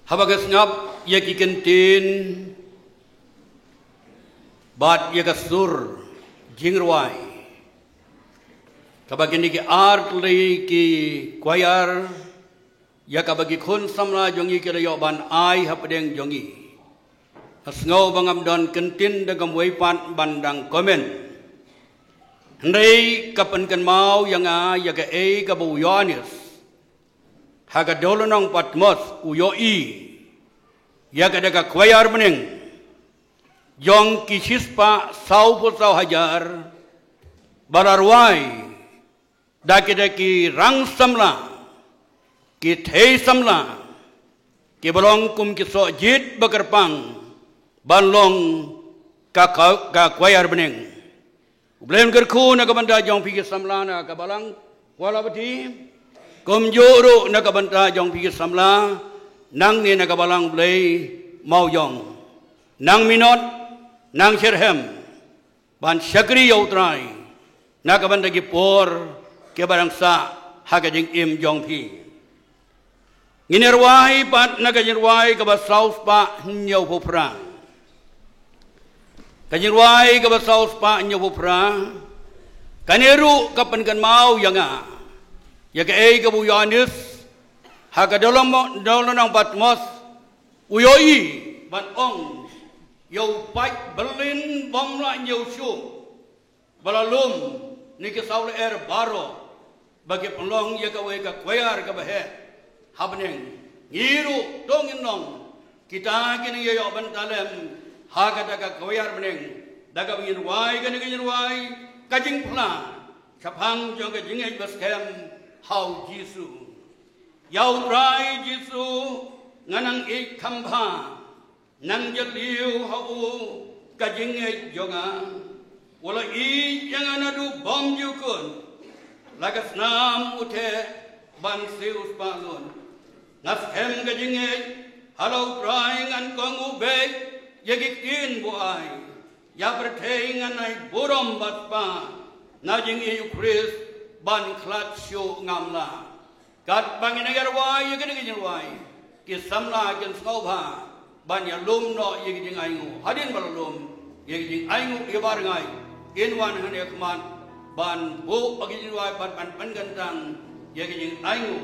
Haba ka sngap ïa ki kyntien bad ïa ka sur jingrwai kaba kine ki artylli ki kwaiar ïa kaba ki khun samla jong ngi ki la ïoh ban ai hapdeng jong ngi, nga sngew ba ngam don kyntien da kam wei pat ban dang comment. Hynrei ka pynkynmaw ïa nga ïa kaei kaba u Ïoannis ha ka dewlynnong Patmos u ïohi ïa ka da ka kwaiar bneng jong ki shispah sawphew saw hajar ba la rwai da ki da ki rang samla, ki thei samla, kiba long kum ki soh jied ba kyrpang ban long ka, ka, ka kwaiar bneng. U Blei un kyrkhu na ka bynta jong phi ki samla na ka balang Kuala Bati, kumjuh ruh na ka bynta jong phi ki samla nangne na ka balang Blei Mawïong. Nang minot, nang shitrhem ban shakri ïa U Trai na ka bynta ki por kiba dang sah ha ka jingim jong phi. Ngin ïa rwai pat na ka jingrwai kaba sawspah hynñiewphew phra. Ka jingrwai kaba sawspah hynñiewphew phra, kane ruh ka pynkynmaw ïa nga ïa kaei kaba u Ïoannis ha ka dewlynnong, dewlynnong Patmos u ïohi ban ong ïa u paid byllien bym lah ñiew shuh ba la lum na ki saw lyer baroh ba ki pynlong ïa kawei ka kwaiar kaba heh ha bneng. Ngi ruh to ngin long kita ki nongïaïoh bynta lem ha kata ka kwaiar bneng da kaba ngin rwai kane ka jingrwai ka jingphla shaphang jong ka jingngeit ba skhem ha U Jisu. Ïa U Trai Jisu nga nang ïeit kham bha, nang jylliew ha u ka jingngeit jong nga. U la ïeit ïa nga naduh bymjukut, la ka snam u theh ban siew spah lut. Nga skhem ka jingngeit ha la U Trai, ngan kohnguh beit ïa ki ktien ba u ai. Ïa pyrthei ngan ai burom bad spah, na jingïeit U Khrist ban khlad shuh ngam lah. Katba ngin ïa rwai ïa kine ki jingrwai, ki samla kin sngewbha ban ïalum noh ïa ki jingainguh. Hadien ba la lum ïa ki jingainguh ïa ba rngai, kin wan hangne ha khmat ban buh ïa ki jingrwai bad ban pynkyntang ïa ki jingainguh.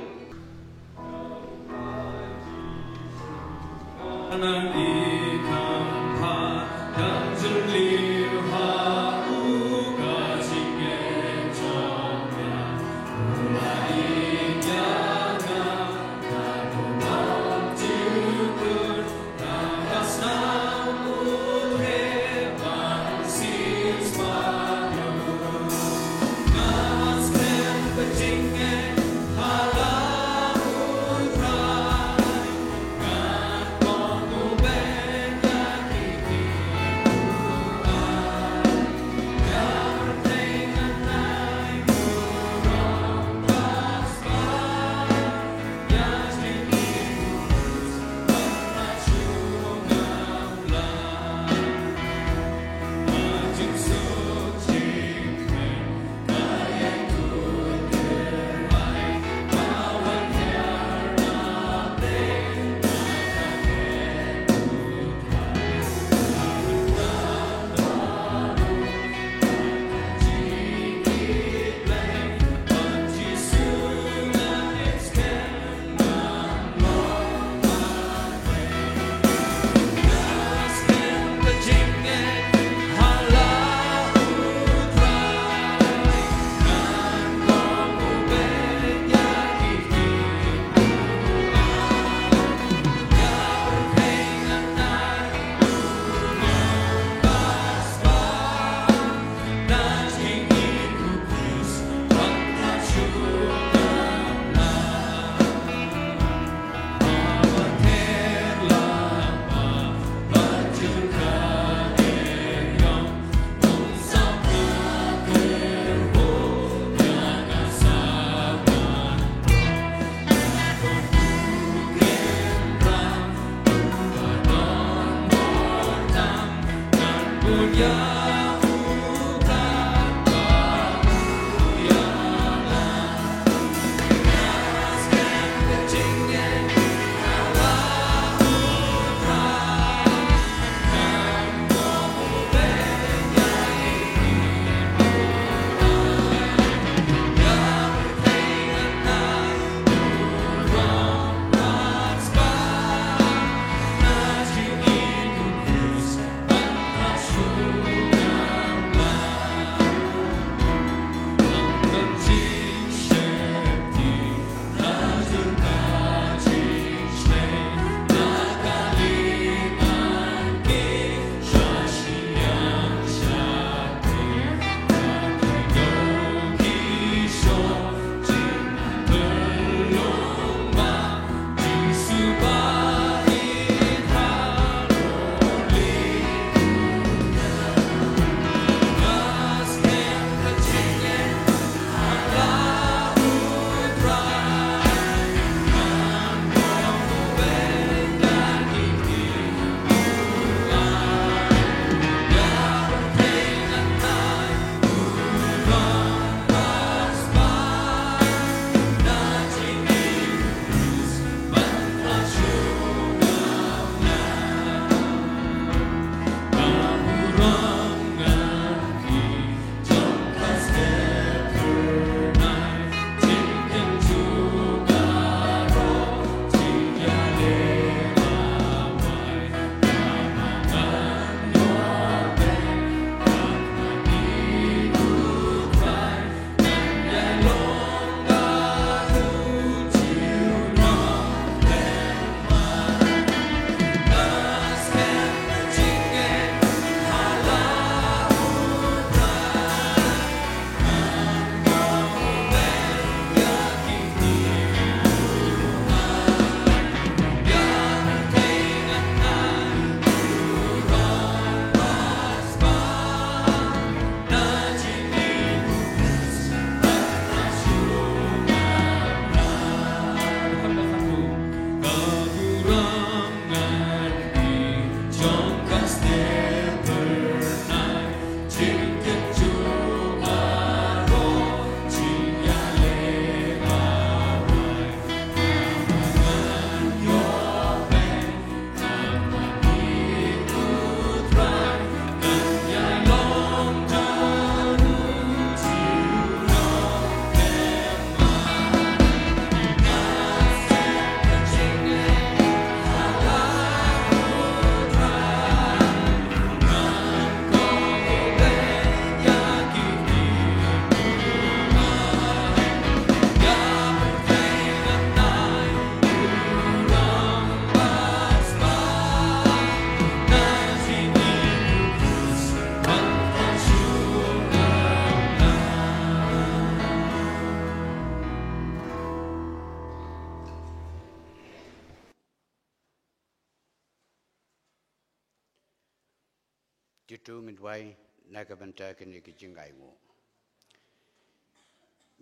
Jitu ngi duwai na ka bynta kine ki jingainguh.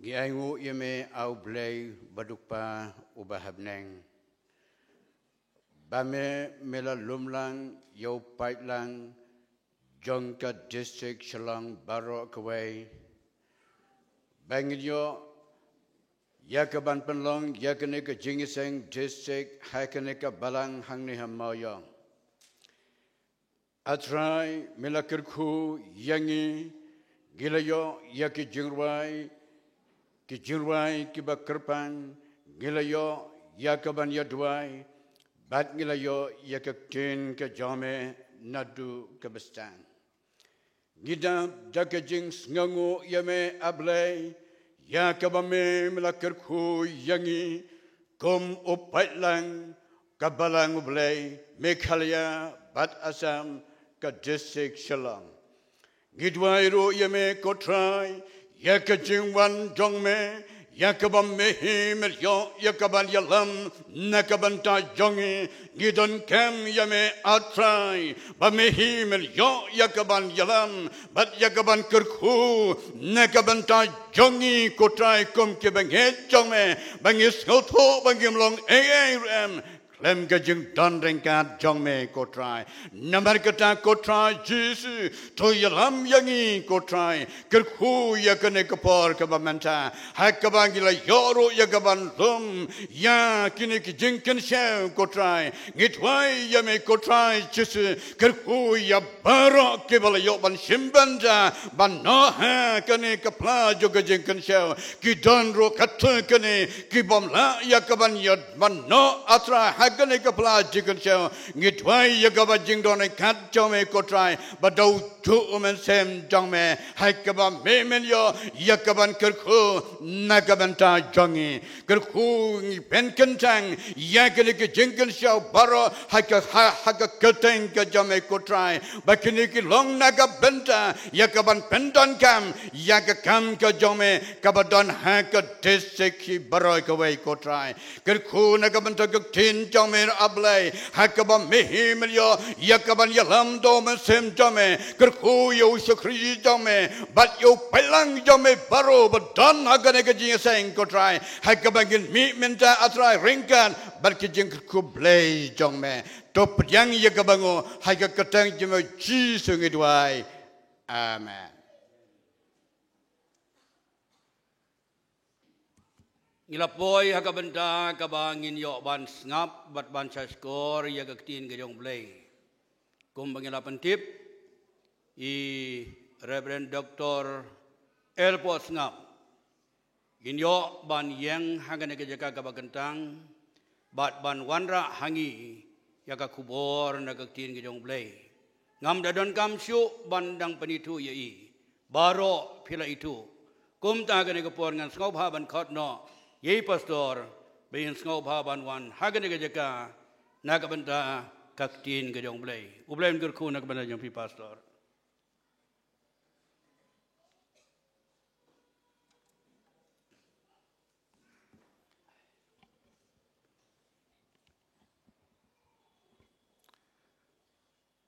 Ngi ainguh ïa me, A U Blei ba duk pa uba ha bneng, ba me, me la lum lang ïa u paidlang jong ka district Shillong baroh kawei, ba ngin ïoh ïa ka ban pynlong ïa kane ka jingïaseng district ha kane ka balang hangne ha Mawïong. A Trai, me la kyrkhu ïa ngi, ngi la ïoh ïa ki jingrwai, ki jingrwai kiba kyrpang, ngi la ïoh ïa ka ban ïaduwai, bad ngi la ïoh ïa ka ktien ka jong me naduh kaba sdang. Ngi dap da ka jingsngewnguh ïa me, A Blei, ïa kaba me, me la kyrkhu ïa ngi kum u paidlang ka balang U Blei, Meghalaya bad Assam, ka district Shillong. Ngi duwai ruh ïa me, ko Trai, ïa ka jingwan jong me, ïa kaba me hi me la ïoh ïa ka ban ïalam na ka bynta jong ngi. Ngi donkam ïa me, A Trai, ba me hi me la ïoh ïa ka ban ïalam bad ïa ka ban kyrkhu na ka bynta jong ngi, ko Trai, kum ki bangeit jong me, ba ngi sngewthuh ba ngim long ei ei ruh em khlem ka jingdon ryngkat jong me, ko Trai. Namar kata, ko Trai Jisu, to ïalam ïa ngi, ko Trai. Kyrkhu ïa kane ka por kaba mynta, ha kaba ngi la ïoh ruh ïa ka ban lum ïa kine ki jingkynshew, ko Trai. Ngi duwai ïa me, ko Trai Jisu, kyrkhu ïa baroh kiba la ïoh ban shim bynta ban noh ha kane ka pla jong ka jingkynshew. Ki don ruh katto katne ki bym lah ïa ka ban ïa ban noh, A Trai, ha kane ka pla jingkynshew. Ngi duwai ïa ka ban jingdon ryngkat jong me, ko Trai, bad da u Mynsiem jong me, ha kaba me men ïoh ïa ka ban kyrkhu na ka bynta jong ngi. Kyrkhu ngi pynkyntang ïa kine ki jingkynshew baroh ha ka, ha, ha ka kyrteng ka jong me, ko Trai, ba kine ki long na ka bynta ïa ka ban pyndonkam ïa ka kam ka jong me kaba don ha ka district hi baroh kawei, ko Trai. Kyrkhu na ka bynta ka ktien jong me, A Blei, ha kaba me hi me ïoh ïa ka ban ïalam da u Mynsiem jong me. Kyrkhu ïa u shakri jong me bad ïa u paidlang jong me baroh ba don ha kane ka jingïaseng, ko Trai, ha kaba ngin mih mynta, A Trai, ryngkat bad ki jingkyrkhu Blei jong me. To pdiang ïa kaba nguh, ha ka kyrteng jong me Jisu ngi duwai. Amen. Ngi la poi ha ka bynta kaba ngin ïoh ban sngap bad ban sngap shkor ïa ka ktien ka jong U Blei. Kumba ngi la pyntip, i Reverend Doctor Elpo Sngap, ngin ïoh ban ïeng ha kane ka jaka kaba kyntang bad ban wanrah ha ngi ïa ka khubor na ka ktien ka jong U Blei. Ngam da donkam shuh ban dang pynithuh ïa i. Baroh phi la ithuh. Kumta kane ka por ngan sngewbha ban khot noh ïa i pastor ba in sngewbha ban wan ha kane ka jaka na ka bynta ka ktien ka jong U Blei. U Blei un kyrkhu na ka bynta jong phi, pastor.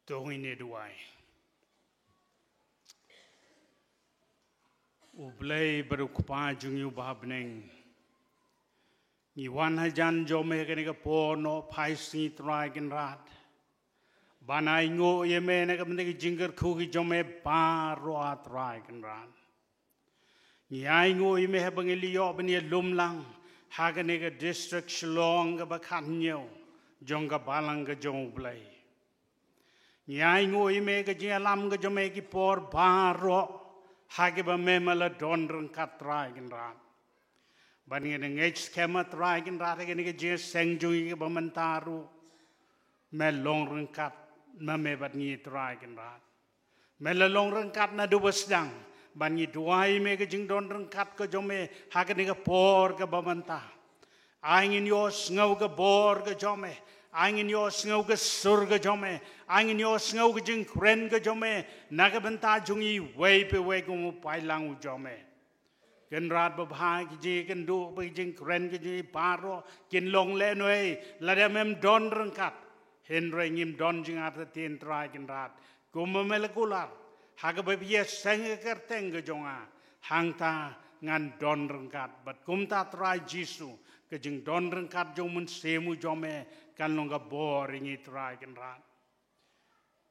To ngin ïa duwai. U Blei bad u Kpa jong ngi uba ha bneng, ngi wan hajan jong me ha kane ka por, noh phai sha ngi, Trai Kynrad, ban ainguh ïa me na ka bynta ki jingkyrkhu ki jong me baroh, Trai Kynrad. Ngi ainguh ïa me haba ngi la ïoh ban ïalum lang ha kane ka district Shillong kaba khathynñiew jong ka balang ka jong U Blei. Ngi ainguh ïa me ka jingïalam ka jong me ki por baroh ha kiba me me la don ryngkat, Trai Kynrad. Bad ngi ngeit skhem, Trai Kynrad, ha kane ka jingïaseng jong ngi kaba mynta ruh me long ryngkat ma me bad ngi, Trai Kynrad. Me la long ryngkat naduh ba sdang, bad ngi duwai ïa me ka jingdon ryngkat ka jong me ha kane ka por kaba mynta. Ai ngin ïohsngew ka bor ka jong me, ai ngin ïohsngew ka sur ka jong me, ai ngin ïohsngew ka jingkren ka jong me na ka bynta jong ngi iwei pa iwei kum u paidlang u jong me. Kynrad babha, ki jingkynduh bad ki jingkren ka jong ngi baroh kin long lehnohei lada mem don ryngkat. Hynrei ngim don jingartatien, Trai Kynrad, Kumba me la kular ha kaba phi ïaseng ïa ka kyrteng ka jong nga, hangta ngan don ryngkat. Bad kumta Trai Jisu, ka jingdon ryngkat jong u Mynsiem u jong me kan long ka bor ïa ngi Trai Kynrad.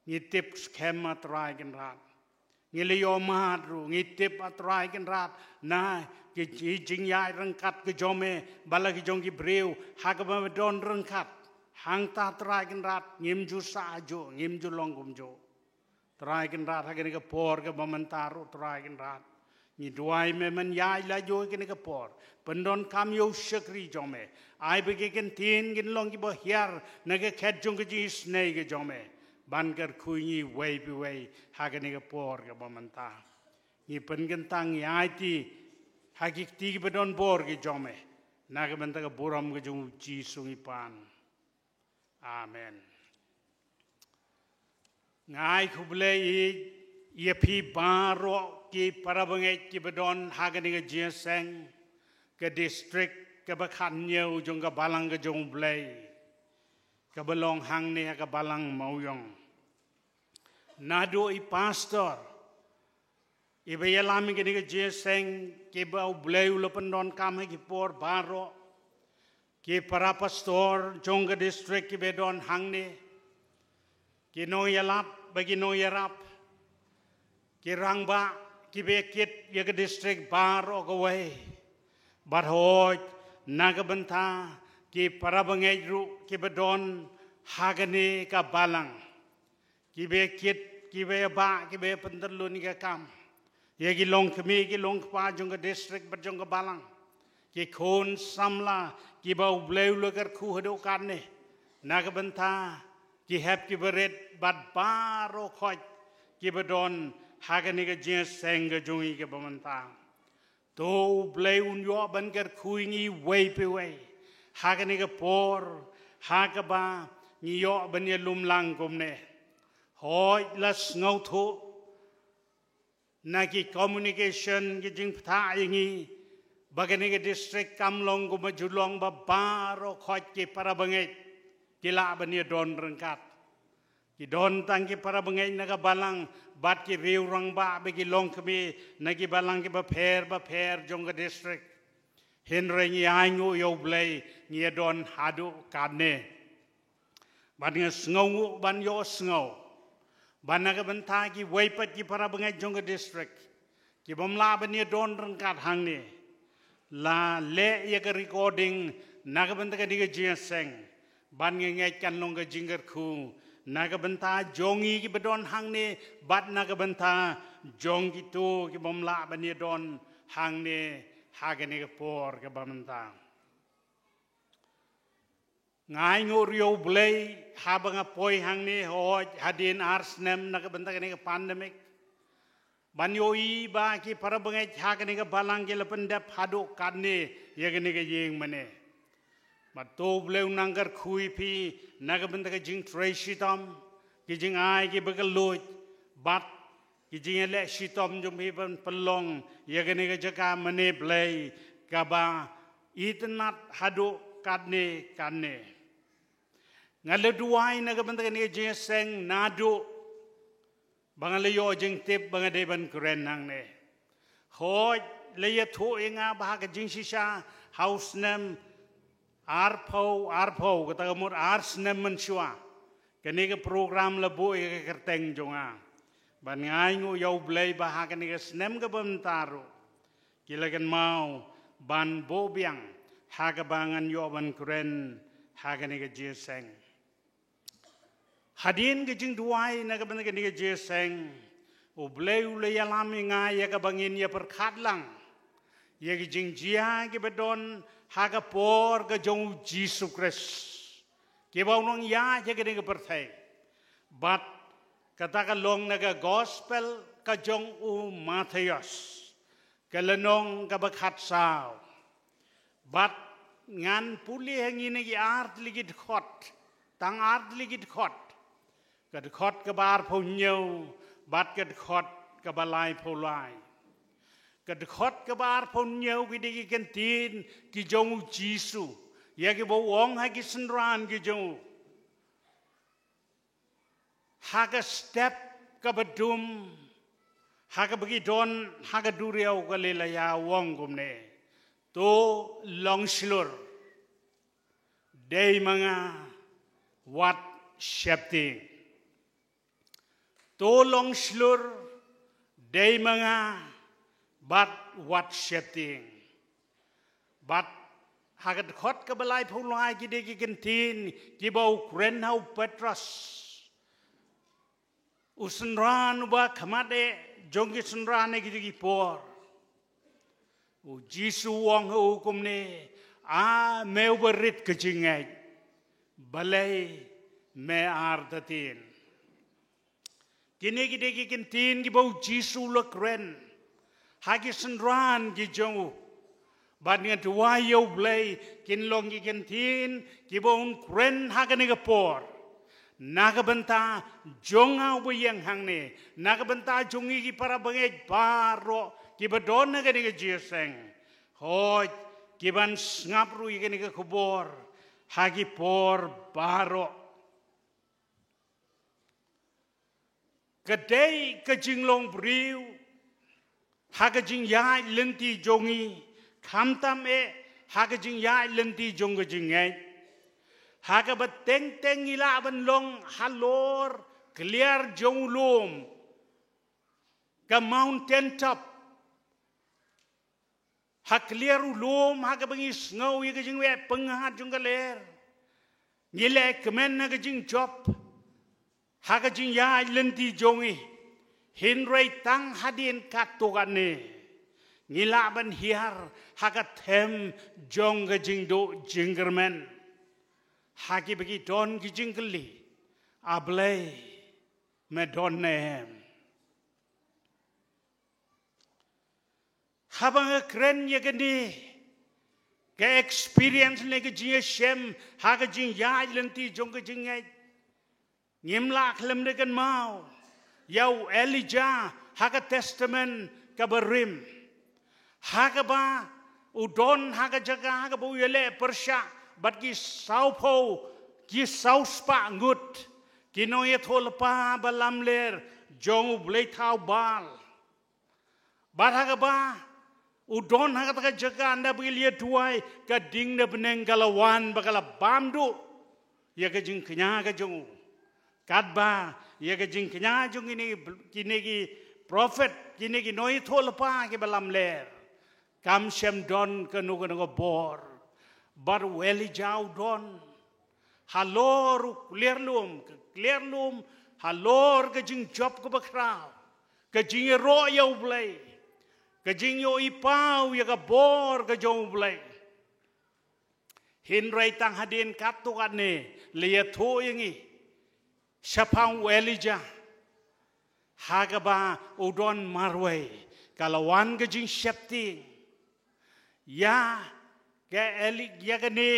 Ngi tip skhem ah Trai Kynrad. Ngi la ïohmad ruh, ngi tip ah Trai Kynrad, na ki ji-, jingïaid ryngkat ka jong me bad la ki jong ki briew ha kaba me don ryngkat. Hangta Trai Kynrad, ngim ju sah juh, ngim ju long kumjuh. Trai Kynrad, ha kane ka por kaba mynta ruh Trai Kynrad, ngi duwai me men ïaid lajong ha kane ka por. Pyndonkam ïa u shakri jong me. Ai ba ki kyntien kin long kiba hiar na ka khet jong ka jingisynei ka jong me, ban kyrkhu ïa ngi uwei pa uwei ha kane ka por kaba mynta. Ngi pynkyntang, ngi aiti ha ki kti kiba don bor ki jong me. Na ka bynta ka burom ka jong u Jisu ngi pan. Amen. Nga ai khublei ïa phi baroh ki para bangeit kiba don ha kane ka jingïaseng, ka district kaba khathynñiew jong ka balang ka jong u Blei, kaba long hangne ha ka balang Mawïong. Naduh i pastor iba ïalam ïa kane ka jingïaseng, kiba u Blei u la pyndonkam ha ki por baroh, ki para pastor jong ka district kiba don hangne, ki nongïalap bad ki nongïarap, ki rangbah kiba kit ïa ka district baroh kawei, bad hooid na ka bynta ki para bangeit ruh kiba don ha kane ka balang, kiba kit, kiba ïabah, kiba pyntylun ïa ka kam, ïa ki longkmie ki longkpa jong ka district bad jong ka balang, ki khun samla kiba u Blei u la kyrkhu haduh katne, na ka bynta ki hep ki barit bad baroh khoit kiba don ha kane ka jingïaseng ka jong ngi kaba mynta. To u Blei un ïoh ban kyrkhu ïa ngi uwei pa uwei ha kane ka por, ha kaba ngi ïoh ban ïalum lang kumne. Hooid, la sngewthuh na ki communication ki jingbthah ïa ngi ba kane ka district kam long kumba ju long ba baroh khoit ki para bangeit ki lah ban ïadon ryngkat. Ki don tang ki para bangeit na ka balang bad ki riew rangbah bad ki longkmie na ki balang kiba pher bapher jong ka district. Hynrei ngi ainguh ïa u Blei, ngi ïadon haduh katne. Bad nga sngewnguh ban ïohsngew ba na ka bynta kiwei pat ki para bangeit jong ka district, ki bym lah ban ïadon ryngkat hangne, la leh ïa ka recording na ka bynta kane ka jingïaseng. Bad nga ngeit kan long ka jingkyrkhu na ka bynta jong ngi kiba don hangne, bad na ka bynta jong kito ki bym lah ban ïadon hangne ha kane ka por kaba mynta. Nga ainguh ruh ïa u Blei haba nga poi hangne, hooid, hadien ar snem na ka bynta kane ka pandemic, ban ïohi ba ki para bangeit ha kane ka balang ki la pyndep haduh katne ïa kane ka ïing mane. Bad to u Blei un nang kyrkhu ïa phi na ka bynta ka jingtrei shitom, ki jingai kiba kylluid, bad ki jingïaleh shitom jong phi ban pynlong ïa kane ka jaka mane Blei kaba itynnad haduh katne katne. Nga la duwai na ka bynta kane ka jingïaseng naduh ba nga la ïoh jingtip ba nga dei ban kren hangne. Hooid, la ïathuh ïa nga ba ha ka jingshisha, ha u snem arphew arphew, kata ka mut ar snem mynshuwa, kane ka program la buh ïa ka kyrteng jong nga. Bad nga ainguh ïa u Blei ba ha kane ka snem kaba mynta ruh ki la kynmaw ban buh biang ha kaba ngan ïoh ban kren ha kane ka jingïaseng. Hadien ka jingduwai na ka bynta kane ka jingïaseng, u Blei u la ïalam ïa nga ïa kaba ngin ïa pyrkhat lang ïa ki jingjia kiba don ha ka por ka jong u Jisu Khrist, kiba u nang ïaid ha kane ka pyrthei. Bad kata ka long na ka gospel ka jong u Mathaios, ka lynnong kaba khatsaw. Bad ngan pule ha ngi na ki artylli ki dkhot, tang artylli ki dkhot. Ka dkhot kaba arphew hynñiew bad ka dkhot kaba laiphew lai. Ka dkhot kaba arphew hynñiew ki dei ki kyntien ki jong u Jisu ïa kiba u ong ha ki synran ki jong u ha ka step kaba dum ha kaba ki don ha ka duriaw Galilea u ong kumne: To long shlur, dei ma nga, wat sheptieng. To long shlur, dei ma nga, bad wat sheptieng. Bad ha ka dkhot kaba laiphew lai ki dei ki kyntien kiba u kren ha u Petros, u synran uba khmat eh jong ki synran ha kito ki por. U Jisu u ong ha u kumne: A me uba rit ka jingngeit, balei me artatien? Kine ki dei ki kyntien kiba u Jisu u la kren ha ki synran ki jong u. Bad nga duwai ïa U Blei kin long ki kyntien kiba un kren ha kane ka por na ka bynta jong nga uba ïeng hangne, na ka bynta jong ngi ki para bangeit baroh kiba don ha kane ka jingïaseng. Hooid, ki ban sngap ruh ïa kane ka khubor ha ki por baroh. Ka dei ka jinglong briew ha ka jingïaid lynti jong ngi, khamtam eh ha ka jingïaid lynti jong ka jingngeit. Ha kaba teng teng ngi lah ban long halor kliar jong u lum, ka mountain top. Ha kliar u lum ha kaba ngi sngew ïa ka jingweh pyngngad jong ka lyer, ngi leh kmen ha ka jingjop ha ka jingïaid lynti jong ngi. Hynrei tang hadien katto katne ngi lah ban hiar ha ka them jong ka jingduh jingkyrmen. Ha kiba ki don ki jingkylli: A Blei, me don ne em? Haba nga kren ïa kane ka experience ne ka jingïashem ha ka jingïaid lynti jong ka jingngeit, ngim lah khlem da kynmaw ïa u Elijah ha ka Testament kaba rim, ha kaba u don ha ka jaka ha kaba u ïaleh pyrshah bad ki sawphew, ki sawspah ngut ki nongïathuhlypa ba lamler jong u blei thaw Baal. Bad ha kaba u don ha kata ka jaka ynda ba ki la ïa duwai, ka ding na bneng ka la wan ba ka la bam duh ïa ka jingkñia ka jong u. Katba ïa ka jingkñia jong kine, kine ki prophet, kine ki nongïathuhlypa kiba lamler, kam shym don kano kano ka bor. Bad u Elijah u don halor u kliar lum, ka kliar lum, halor ka jingjop kaba khraw, ka jingïaroh ïa U Blei, ka jingïohi paw ïa ka bor ka jong U Blei. Hynrei tang hadien katto katne la ïathuh ïa ngi shaphang u Elijah, ha kaba u don marwei, ka la wan ka jingsheptieng. Ïa ka Eli, ïa kane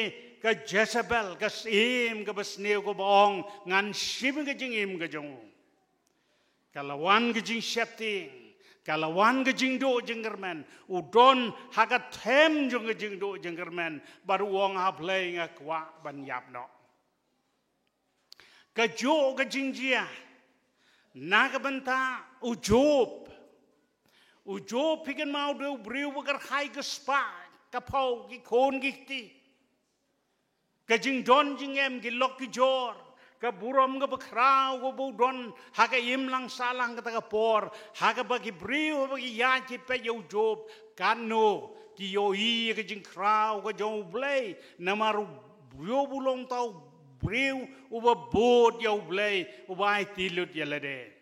ka Jezebel, ka syiem kaba sniew kaba ong ngan shim ka jingim ka jong u. Ka la wan ka jingsheptieng, ka la wan ka jingduh jingkyrmen. U don ha ka them jong ka jingduh jingkyrmen bad u ong: A Blei, nga kwah ban ïap noh. Kajuh ka jingjia na ka bynta u Job. U Job, phi kynmaw, u dei u briew ba kyrhai ka spah, ka phew, ki khun ki kti. Ka jingdon jingem, ki lok ki jor, ka burom kaba khraw kaba u don ha ka imlang sahlang kata ka por, ha kaba ki briew, ha kaba ki ïaid ki peit ïa u Job, katno ki ïohi ïa ka jingkhraw ka jong U Blei. Namar u Job u long uta u briew uba bud ïa U Blei, uba aiti lut ïa lade.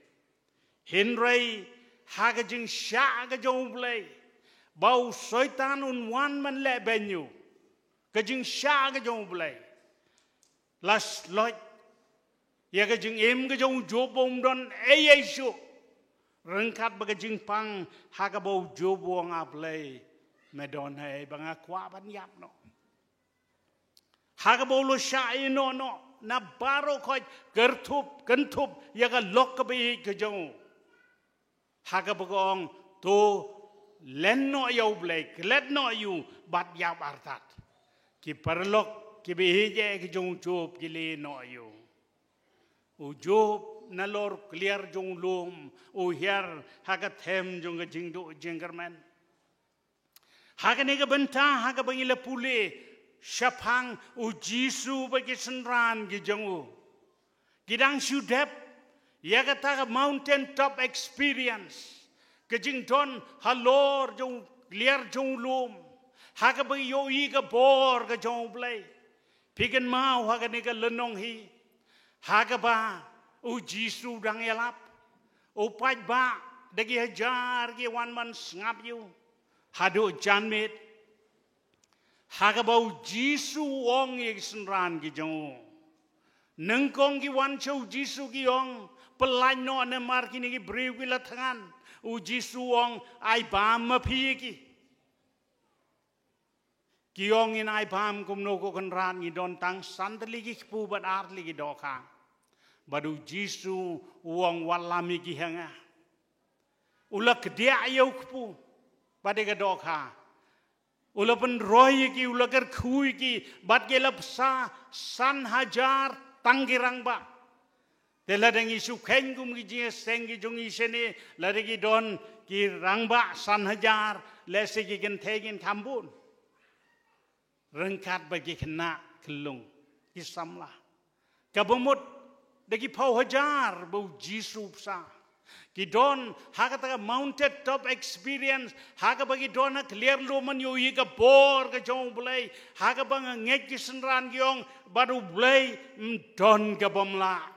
Hynrei ha ka jingshah ka jong U Blei, ba u Soitan un wan ban leh beiñ ïa u, ka jingshah ka jong U Blei la sloit ïa ka jingim ka jong u Job ba um don ei ei shuh. Ryngkat bad ka jingpang ha kaba u Job u ong: A Blei, me don ei, ba nga kwah ban ïap noh. Ha kaba u la shah ïehnoh noh na baroh khoit, kyrthup kynthup ïa ka lok kaba ïeit ka jong u, ha kaba ka ong: To len noh ïa U Blei, klet noh ïa u bad ïap artat. Ki paralok kiba ïeit eh ka jong u Job ki la ïehnoh ïa u. U Job nalor kliar jong u lum, u hiar ha ka them jong ka jingduh jingkyrmen. Ha kane ka bynta, ha kaba ngi la pule shaphang u Jisu bad ki synran ki jong u, ki dang shu dep ïa kata ka mountain top experience, ka jingdon halor jong u kliar jong u lum, ha kaba ïohi ka bor ka jong u Blei. Phi kynmaw ha kane ka lynnong hi, ha kaba u Jisu dang ïalap, u paidbah da ki hajar ki wan ban sngap ïa u haduh janmiet. Ha kaba u Jisu u ong ïa ki synran ki jong u, nyngkong ki wan sha u Jisu ki ong, pyllait noh namar kine ki briew ki la thngan. U Jisu u ong, ai bam ma phi ïa ki. Ki ong, ngin ai bam kumno ko Kynrad, ngi don tang san tylli ki kpu bad ar tylli ki dohkha. Bad u Jisu u ong, wat lam ïa ki ha nga. U la kdiah ïa u kpu bad ïa ka dohkha. U la pynroi ïa ki, u la kyrkhu ïa ki, bad ki la bsa san hajar tang ki rangbah. Te lada ngi shu kheiñ kum ki jingïaseng ki jong ngi shane, lada ki don ki rangbah san hajar, lehse ki kynthei ngin kham bun. Ryngkat bad ki khynnah khyllung, ki samla. Kaba mut da ki phew hajar ba u Jisu u bsa. Ki don ha kata ka mountain top experience, ha kaba ki don ha kliar lum ban ïohi ka bor ka jong u Blei, ha kaba nga ngeit ki synran ki ong, bad u Blei ym don ka bym lah.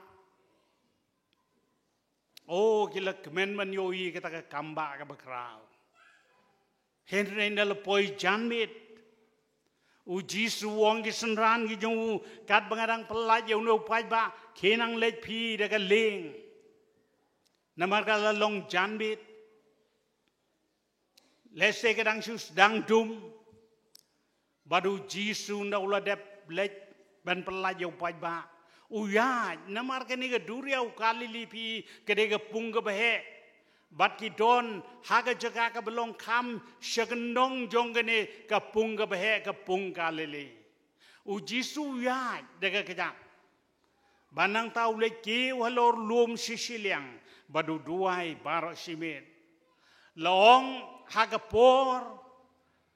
O, ki la kmen ban ïohi kata ka kambah kaba khraw. Hynrei na la poi janmiet, u Jisu u ong ki synran ki jong u, katba nga dang pyllait ïa une u paidbah, khie nang leit phi da ka lieng. Namar ka la long janmiet. Lehse ka dang shu sdang dum. Bad u Jisu ynda u la dep leit ban pyllait ïa u paidbah, u ïaid namar kane ka duriaw Galili phi, ka dei ka pung kaba heh. Bad ki don ha ka jaka kaba long kham sha kyndong jong kane ka pung kaba heh, ka pung Galili. U Jisu u ïaid da ka kjat. Bad nangta u leit kiew halor lum shi shiliang, bad u duwai baroh shi miet. La ong ha ka por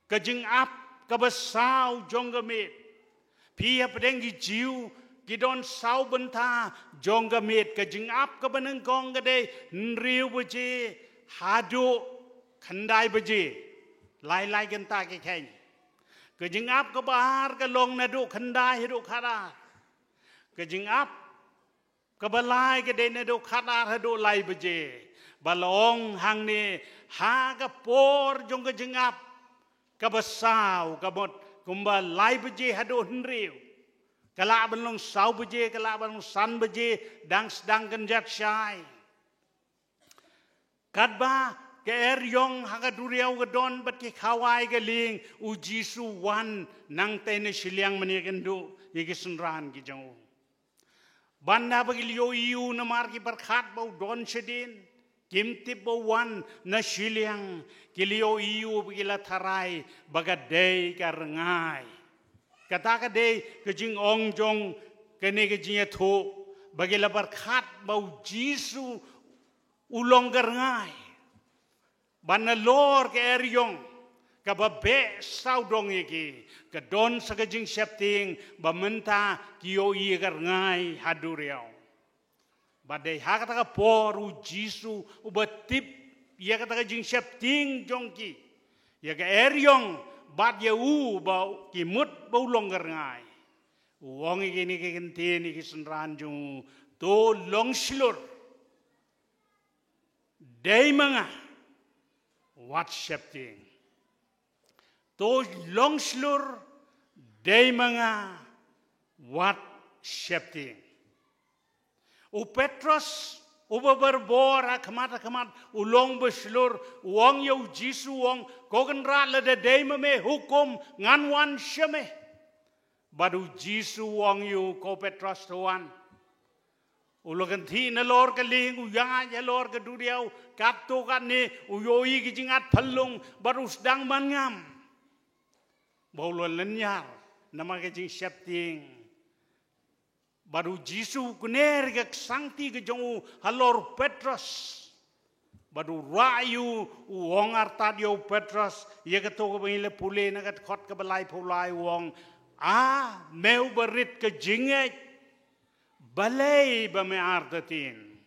ka jingap kaba saw jong ka miet. Phi, hapdeng ki Jiw ki don saw bynta jong ka miet. Ka jingap kaba nyngkong ka dei hynriew baje haduh khyndai baje. Lai lai kynta ki kheiñ. Ka jingap kaba ar ka long naduh khyndai haduh khadar. Ka jingap kaba lai ka dei naduh khadar haduh lai baje. Ba la ong hangne, ha ka por jong ka jingap kaba saw, ka mut kumba lai baje haduh hynriew. Ka lah ban long saw baje, ka lah ban long san baje, dang sdang kynjat shai. Katba ka eriong ha ka duriaw ka don bad ki khawai ka lieng, u Jisu u wan nangta na shiliang ban ïakynduh ïa ki synran ki jong u. Bad naba ki la ïohi ïa u namar ki pyrkhat ba u don shadien, kim tip ba u wan na shiliang, ki la ïohi ïa u bad ki la tharai ba ka dei ka rngai. Kata ka dei ka jingong jong kane ka jingïathuh, ba ki la pyrkhat ba u Jisu u long ka rngai. Bad nalor ka eriong kaba beh sawdong ïa ki, ka don sa ka jingsheptieng ba mynta ki ïohi ïa ka rngai ha duriaw. Bad dei ha kata ka por u Jisu uba tip ïa kata ka jingsheptieng jong ki, ïa ka eriong, bad ïa u ba ki mut ba u long ka rngai, u ong ïa kine ki kyntien ïa ki synran jong u, to long shlur. Dei ma nga, wat sheptieng. To long shlur, dei ma nga, wat sheptieng. U Petros, uba barabor ha khmat ha khmat, u long ba shlur, u ong ïa u Jisu, u ong, ko Kynrad, lada dei ma me, hukum, ngan wan sha me. Bad u Jisu u ong ïa u, ko Petros, to wan. U la kynthih nalor ka lieng, u ïaid halor ka duriaw, katto katne, u ïohi ka jingat phyllung, bad u sdang ban ngam. Ba u la lynñiar namar ka jingsheptieng. Bad u Jisu u kner ïa ka ksangti ka jong u halor u Petros. Bad u rah ïa u, u ong artat ïa u Petros, ïa kato kaba ngi la pule na ka dkhot kaba laiphew lai, u ong, "A, me uba rit ka jingngeit, balei ba me artatien?"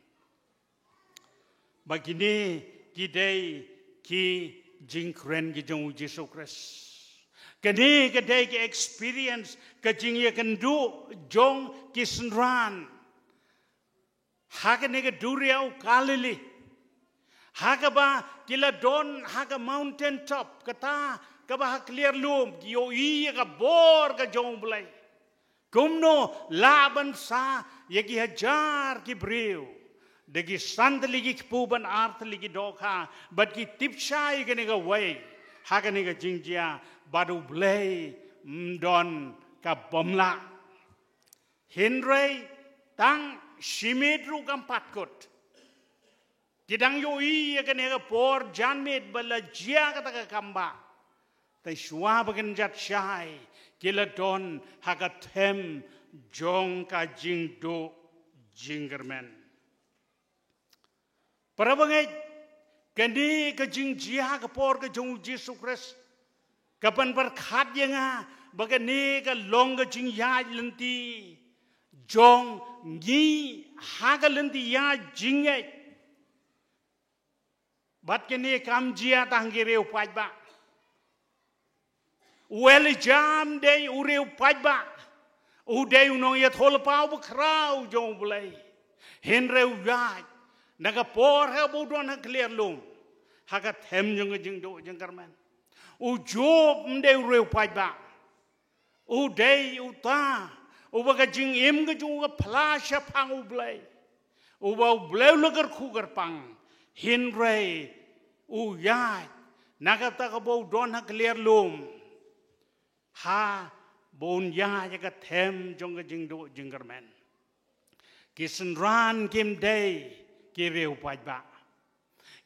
Ba kine ki dei ki jingkren ki jong u Jisu Khrist. Kane ka dei ka experience, ka jingïakynduh jong ki synran ha kane ka duriaw Galilee. Ha kaba ki la don ha ka mountain top, kata kaba ha kliar lum ki ïohi ïa ka bor ka jong u Blei. Kumno lah ban sah ïa ki hajar ki briew, da ki san tylli ki kpu bad ar tylli ki dohkha, bad ki tip shai kane kawei ha kane ka jingjia, bad u Blei ym don ka bym lah. Hynrei tang shi miet ruh kam pat kut. Ki dang ïohi ïa kane ka por janmiet ba la jia kata ka kambah. Te shuwa ba kynjat shai, ki la don ha ka them jong ka jingduh jingkyrmen. Para bangeit, kane ka jingjia ka por ka jong u Jisu Khrist ka pynpyrkhat ïa nga ba kane ka long ka jingïaid lynti jong ngi ha ka lynti ïaid jingngeit. Bad kane kam jia tang ki riewpaidbah. U Elijah ym dei u riewpaidbah. U dei u nongïathuhlypa uba khraw jong u Blei. Hynrei u ïaid na ka por ha ba u don ha kliar lum, ha ka them jong ka jingduh jingkyrmen. U Job ym dei u riewpaidbah. U dei uta uba ka jingim ka jong u ka phla shaphang u Blei, uba u Blei u la kyrkhu kyrpang. Hynrei u ïaid na kata ka ba u don ha kliar lum, ha ba un ïaid ha ka them jong ka jingduh jingkyrmen. Ki synran kim dei ki riewpaidbah.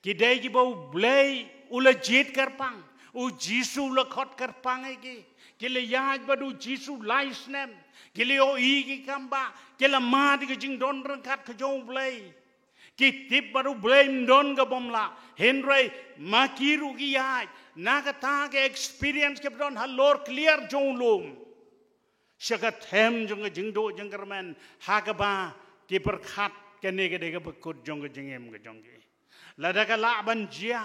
Ki dei kiba u Blei u la jied kyrpang, u Jisu u la khot kyrpang ïa ki. Ki la ïaid bad u Jisu lai snem. Ki la ïohi ki kambah, ki la mad ïa ka jingdon ryngkat ka jong u Blei. Ki tip bad u Blei ym don ka bym lah. Hynrei ma ki ruh ki ïaid na kata ka experience kaba don halor kliar jong u lum, sha ka them jong ka jingduh jingkyrmen, ha kaba ki pyrkhat kane ka dei kaba kut jong ka jingim ka jong ki. Lada ka lah ban jia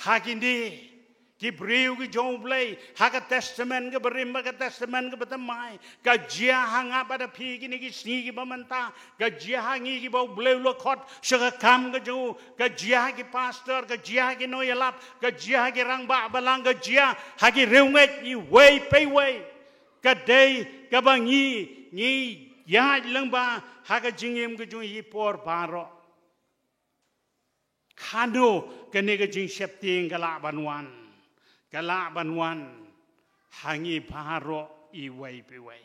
ha kine ki briew ki jong u Blei, ha ka Testament kaba rim bad ka Testament kaba thymmai, ka jia ha nga bad ha phi kine ki sngi kiba mynta, ka jia ha ngi kiba u Blei u la khot sha ka kam ka jong u, ka jia ha ki pastor, ka jia ha ki nongïalap, ka jia ha ki rangbah balang, ka jia ha ki riewngeit iwei pa iwei. Ka dei kaba ngi, ngi ïaid lyngba ha ka jingim ka jong ngi por baroh. Hano kane ka jingsheptieng ka lah ban wan, ka lah ban wan ha ngi baroh iwei pa iwei.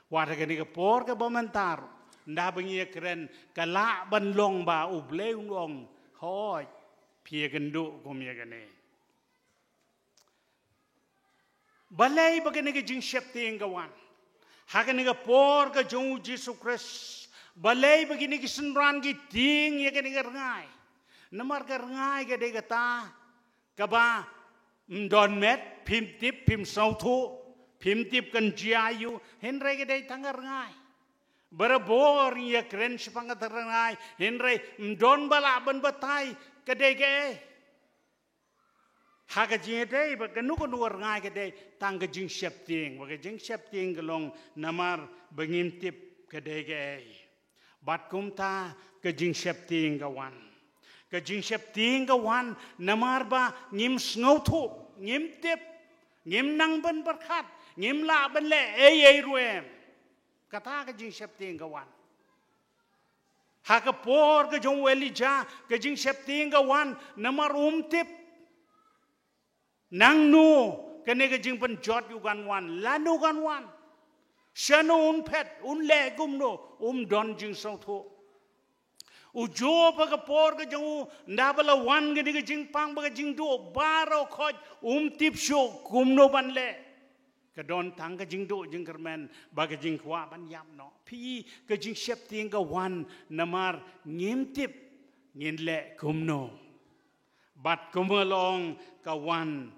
Wat ha kane ka por kaba mynta ruh, ynda ba ngi ïakren, ka lah ban long ba u Blei un ong, hooid, phi ïakynduh kum ïa kane. Balei ba kane ka jingsheptieng ka wan ha kane ka por ka jong u Jisu Khrist? Balei ba kine ki synran ki tieng ïa kane ka rngai? Namar ka rngai ka dei kata kaba ym don met, phim tip, phim sngewthuh, phim tip kan jia aiu, hynrei ka dei tang ka rngai. Barabor ngi ïakren shaphang kata ka rngai, hynrei ym don ba lah ban batai ka dei kaei. Ha ka jingïadei bad kano kano ka rngai ka dei tang ka jingsheptieng, bad ka jingsheptieng ka long namar ba ngim tip ka dei kaei. Bad kumta ka jingsheptieng ka wan. Ka jingsheptieng ka wan namar ba ngim sngewthuh, ngim tip, ngim nang ban pyrkhat, ngim lah ban leh ei ei ruh em. Kata ka jingsheptieng ka wan. Ha ka por ka jong u Elijah, ka jingsheptieng ka wan namar um tip nangno kane ka jingpynjot u kan wan, lano kan wan, shano un phet, un leh kumno, um don jingsngewthuh. U Job ha ka por ka jong u, ynda ba la wan kane ka jingpang bad ka jingduh baroh khoit, um tip shuh kumno ban leh. Ka don tang ka jingduh jingkyrmen bad ka jingkwah ban ïap noh. Phi i ka jingsheptieng ka wan namar ngim tip ngin leh kumno. Bad kumba long ka wan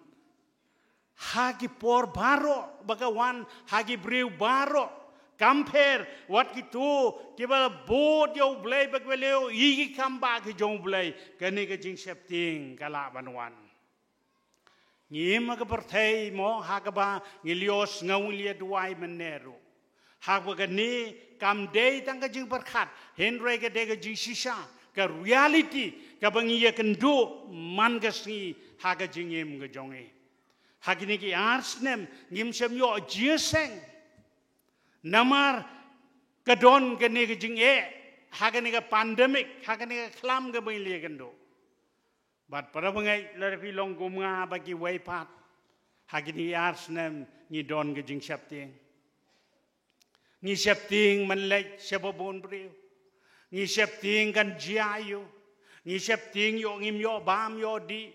ha ki por baroh, ba ka wan ha ki briew baroh. Kam pher wat kito kiba la bud ïa U Blei bad kiba la ïohi ki kam ba ki jong U Blei, kane ka jingsheptieng ka lah ban wan. Ngi im ha ka pyrthei mo ha kaba ngi la ïohsngew, ngi la ïa duwai mynne ruh. Haba kane kam dei tang ka jingpyrkhat, hynrei ka dei ka jingshisha, ka reality kaba ngi ïakynduh man ka sngi ha ka jingim ka jong ngi. Ha kine ki ar snem ngim shym ïoh jingïaseng. Namar ka don kane ka jingeh, ha kane ka pandemic, ha kane ka khlam kaba ngi la ïakynduh. Bad para bangeit, lada phi long kum nga bad kiwei pat, ha kine ki ar snem ngi don ka jingsheptieng. Ngi sheptieng ban leit sha ba bun briew. Ngi sheptieng kan jia ïa u. Ngi sheptieng ïoh ngim ïoh bam ïoh dih.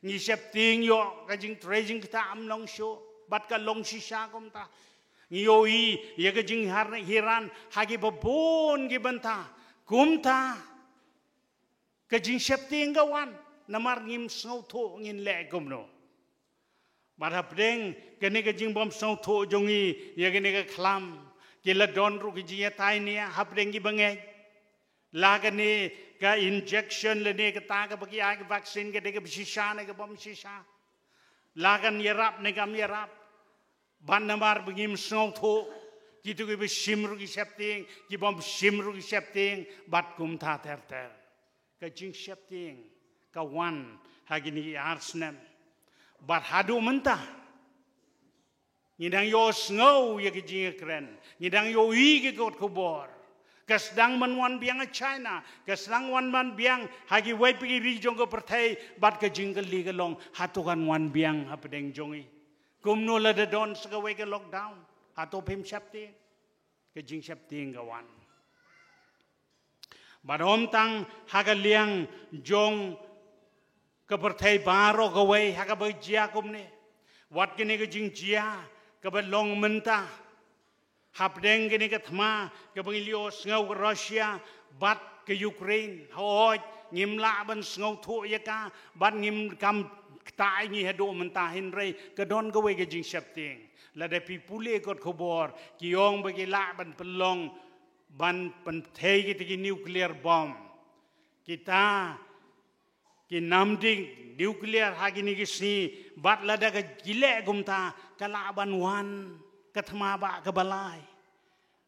Ngi sheptieng ïoh ka jingtrei jingktah ym long shuh. Bad ka long shisha kumta. Ngi ïohi ïa ka jinghiran ha ki ba bun ki bynta. Kumta ka jingsheptieng ka wan namar ngim sngewthuh ngin leh kumno. Bad hapdeng kane ka jingbym sngewthuh jong ngi ïa kane ka khlam, ki la don ruh ki jingïatai nia hapdeng ki bangeit. La kane ka injection lane kata kaba ki ai ka vaccine ka dei kaba shisha ne kabym shisha. La kan ïarap ne kam ïarap. Bad namar ba ngim sngewthuh, kito kiba shim ruh ki sheptieng, kibym shim ruh ki sheptieng, bad kumta ter ter. Ka jingsheptieng ka wan ha kine ki ar snem. Bad haduh mynta ngi dang ïohsngew ïa ki jingkren, ngi dang ïohi ki kot khubor. Ka sdang ban wan biang ha China, ka sdang wan ban biang ha kiwei pat ki ri jong ka pyrthei, bad ka jingkylli ka long, hato kan wan biang hapdeng jong ngi? Kumno lada don sa kawei ka lockdown? Hato phim sheptieng? Ka jingsheptieng ka wan. Bad ym tang ha ka liang jong ka pyrthei baroh kawei ha kaba jia kumne. Wat kane ka jingjia kaba long mynta hapdeng kane ka thma kaba ngi la ïohsngew, ka Russia bad ka Ukraine. Hooid, ngim lah ban sngewthuh ïa ka, bad ngim kam ktah ïa ngi haduh mynta, hynrei ka don kawei ka jingsheptieng. Lada phi pule kot khubor, ki ong ba ki lah ban pynlong, ban pynthei kita ki nuclear bomb. Kita ki namding nuclear ha kine ki sngi, bad lada ka jia kumta, ka lah ban wan ka thma ba kaba lai.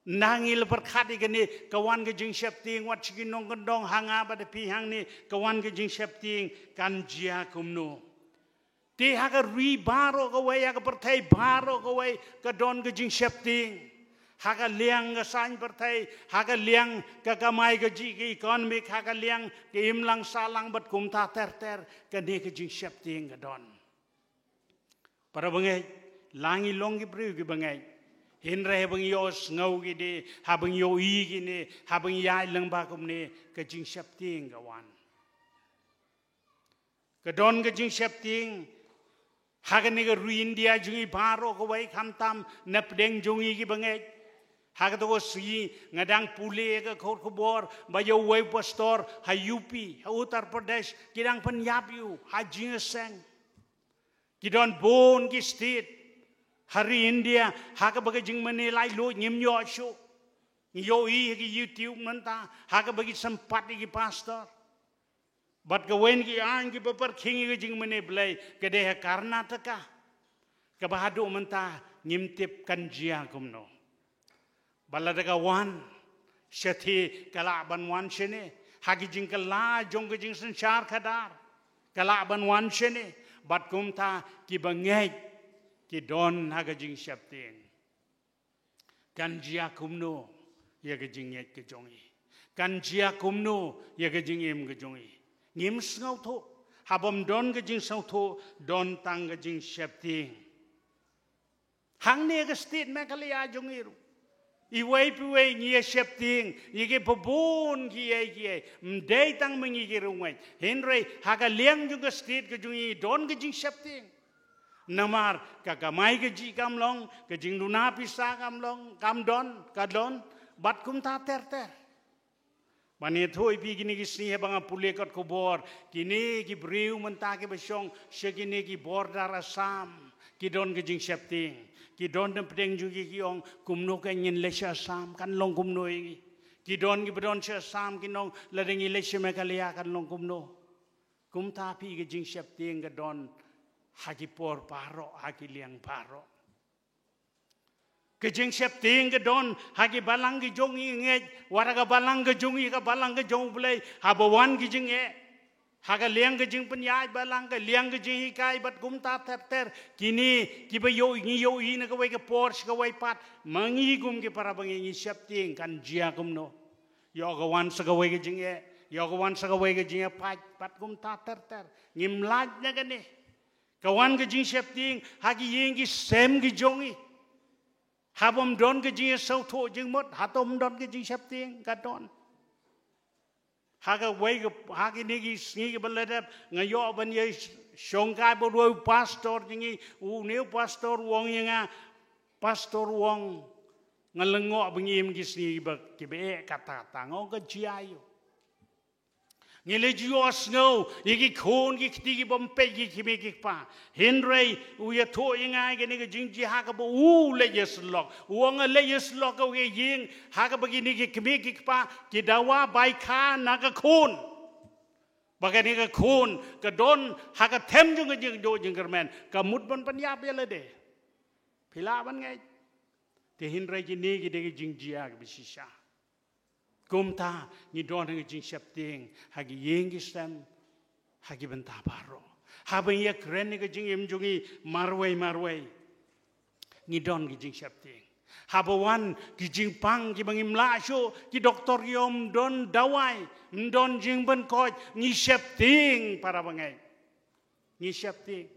Nang ïa la pyrkhat ïa kane, ka wan ka jingsheptieng, wat sha ki nongkyndong, ha nga bad phi hangne, ka wan ka jingsheptieng, kan jia kumno. Te ha ka ri baroh kawei, ha ka pyrthei baroh kawei, ka don ka jingsheptieng. Ha ka liang ka saiñ pyrthei, ha ka liang ka kamai kajih, ka economic, ha ka liang ka imlang sahlang bad kumta ter ter, kane ka jingsheptieng ka don. Para bangeit, la ngi long ki briew ki bangeit, hynrei haba ngi ïohsngew kine, haba ngi ïohi kine, haba ngi ïaid lyngba kumne, ka jingsheptieng ka wan. Ka don ka jingsheptieng ha kane ka ri India jong ngi baroh kawei, khamtam na pdeng jong ngi ki bangeit. Ha kato ka sngi nga dang pule ïa ka kot khubor ba ïa uwei u pastor ha U P, ha Uttar Pradesh, ki dang pynïap ïa u ha jingïaseng. Ki don bun ki state ha ri India ha kaba ka jingmane laitluid ngim ïoh shuh. Ngi ïohi ha ki YouTube mynta ha kaba ki sympat ïa ki pastor. Bad kawei na ki aiñ kiba pyrkhing ïa ka jingmane Blei ka dei ha Karnataka, kaba haduh mynta ngim tip kan jia kumno. Bad lada ka wan shathie, ka lah ban wan shane ha ki jingkylla jong ka jingsynshar khadar. Ka lah ban wan shane. Bad kumta ki bangeit ki don ha ka jingsheptieng. Kan jia kumno ïa ka jingngeit ka jong ngi? Kan jia kumno ïa ka jingim ka jong ngi? Ngim sngewthuh. Haba ym don ka jingsngewthuh, don tang ka jingsheptieng. Hangne ka state Meghalaya jong ngi ruh, iwei pa iwei ngi ïa sheptieng ïa kiba bun kiei kiei. Ym dei tang ma ngi ki riewngeit, hynrei ha ka liang jong ka state ka jong ngi don ka jingsheptieng. Namar ka kamai kajih kam long, ka jingduna pisa kam long, kam don, ka don, bad kumta ter ter. Ban ïathuh ïa phi kine ki sngi haba nga pule kot khubor, kine ki briew mynta kiba shong sha kine ki border Assam, ki don ka jingsheptieng. Ki don na pdeng jong ki, ki ong, kumno ka ngin leit sha Assam, kan long kumno ïa ngi. Ki don kiba don sha Assam, ki ong, lada ngi leit sha Meghalaya kan long kumno. Kumta phi, ka jingsheptieng ka don ha ki por baroh, ha ki liang baroh. Ka jingsheptieng ka don ha ki balang ki jong ngi, ngeit wat ha ka balang ka jong ngi, ka balang ka jong U Blei, haba wan ki jingeh, ha ka liang ka jingpynïaid balang, ka liang ka jinghikai bad kumta ter ter. Kine kiba ïoh, ngi ïohi na kawei ka por sha kawei pat, ma ngi kum ki para bangeit ngi sheptieng kan jia kumno. Ïoh ka wan sha kawei ka jingeh, ïoh ka wan sha kawei ka jingeh pat, bad kumta ter ter. Ngim lait na kane. Ka wan ka jingsheptieng ha ki ïing ki sem ki jong ngi. Haba ym don ka jingïasngewthuh jingmut, hato ym don ka jingsheptieng? Ka don. Ha kawei ka, ha kine ki sngi kiba la dep, nga ïoh ban ïa shongkai bad uwei u pastor jong ngi, une u pastor u ong ïa nga, Pastor u ong, nga lyngngoh ba ngi im ki sngi kiba, kiba eh katta katta. Nga ong, ka jia aïu? Ngi la ju ïohsngew ïa ki khun ki kti ki bym peit ki kmie ki kpa. Hynrei u ïathuh ïa nga ïa kane ka jingjia ha kaba u leit ïasyllok. U ong, nga leit ïasyllok ha kawei ka ïing ha kaba kine ki kmie ki kpa ki dawa bai kha na ka khun. Ba kane ka khun ka don ha ka them jong ka jingduh jingkyrmen, ka mut ban pynïap ïa lade. Phi lah ban ngeit. Te hynrei kine ki dei ki jingjia kiba shisha. Kumta ngi don ha ka jingsheptieng ha ki ïing ki sem, ha ki bynta baroh. Haba ngi ïakren ïa ka jingim jong ngi marwei marwei, ngi don ki jingsheptieng. Haba wan ki jingpang kiba ngim lah shuh, ki doktor ki ong ym don dawai, ym don jingpynkhuid, ngi sheptieng para bangeit. Ngi sheptieng.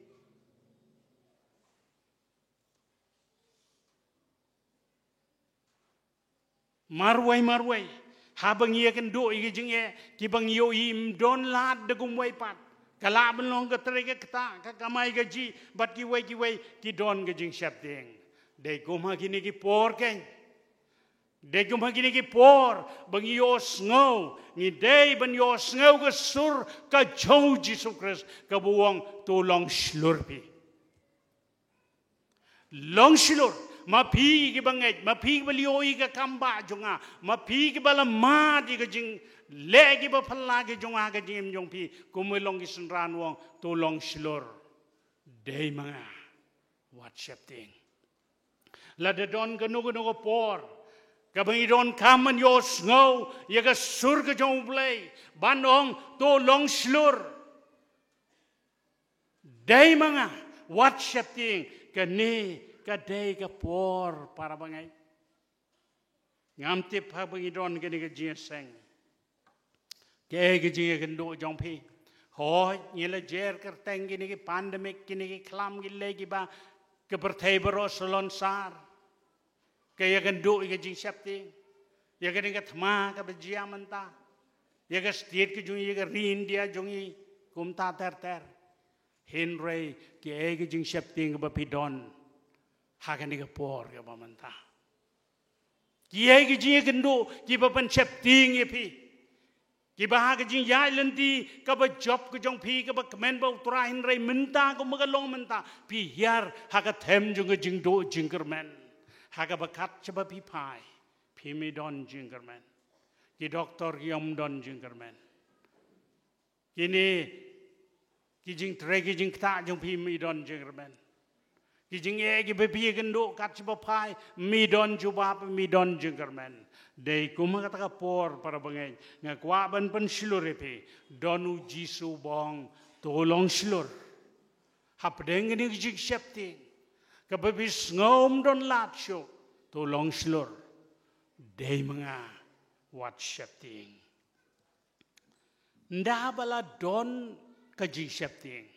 Marwei marwei, haba ngi ïakynduh ïa ki jingeh, kiba ngi ïohi ym don lad da kumwei pat. Ka lah ban long ka trei ka ktah, ka kamai kajih, bad kiwei kiwei, ki don ka jingsheptieng. Dei kum ha kine ki por keiñ. Dei kum ha kine ki por ba ngi ïohsngew, ngi dei ban ïohsngew ka sur ka jong U Jisu Khrist, kaba u ong, to long shlur phi. Long shlur, ma phi kiba ngeit, ma phi kiba la ïohi ïa ka kambah jong nga, ma phi kiba la mad ïa ka jingleh kiba phylla ki jong nga ha ka jingim jong phi, kum u long ki synran, u ong, to long shlur. Dei ma nga, wat sheptieng. Lada don kano kano ka por kaba ngi donkam ban ïohsngew ïa ka sur ka jong U Blei ban ong, to long shlur. Dei ma nga, wat sheptieng, kane ka dei ka por para bangeit. Ngam tip haba ngi don kane ka jingïaseng, kaei ka jingïakynduh jong phi. Hooid, ngi la jer kyrteng kine ki pandemic, kine ki khlam ki lei kiba ka pyrthei baroh salonsar ka ïakynduh ïa ka jingsheptieng, ïa kane ka thma kaba jia mynta, ïa ka state ka jong ngi, ïa ka ri India jong ngi, kumta ter ter. Hynrei kaei ka jingsheptieng kaba phi don ha kane ka por kaba mynta? Kiei ki jingïakynduh kiba pynsheptieng ïa phi, kiba ha ka jingïaid lynti kaba jop ka jong phi kaba kmen bad U Trai, hynrei mynta kumba ka long mynta, phi hiar ha ka them jong ka jingduh jingkyrmen, ha kaba kat shaba phi phai, phim don jingkyrmen. Ki doktor ki ong ym don jingkyrmen. Kine ki jingtrei ki jingktah jong phi ym don jingkyrmen. Ki jingeh kiba phi ïakynduh kat shaba phai, ym don jubab, ym don jingkyrmen. Dei kum ha kata ka por para bangeit, nga kwah ban pynshlur ïa phi, don U Jisu ba u ong, to long shlur. Hapdeng kane ka jingsheptieng kaba phi sngew ym don lad shuh, to long shlur. Dei ma nga, wat sheptieng. Ynda ba la don ka jingsheptieng,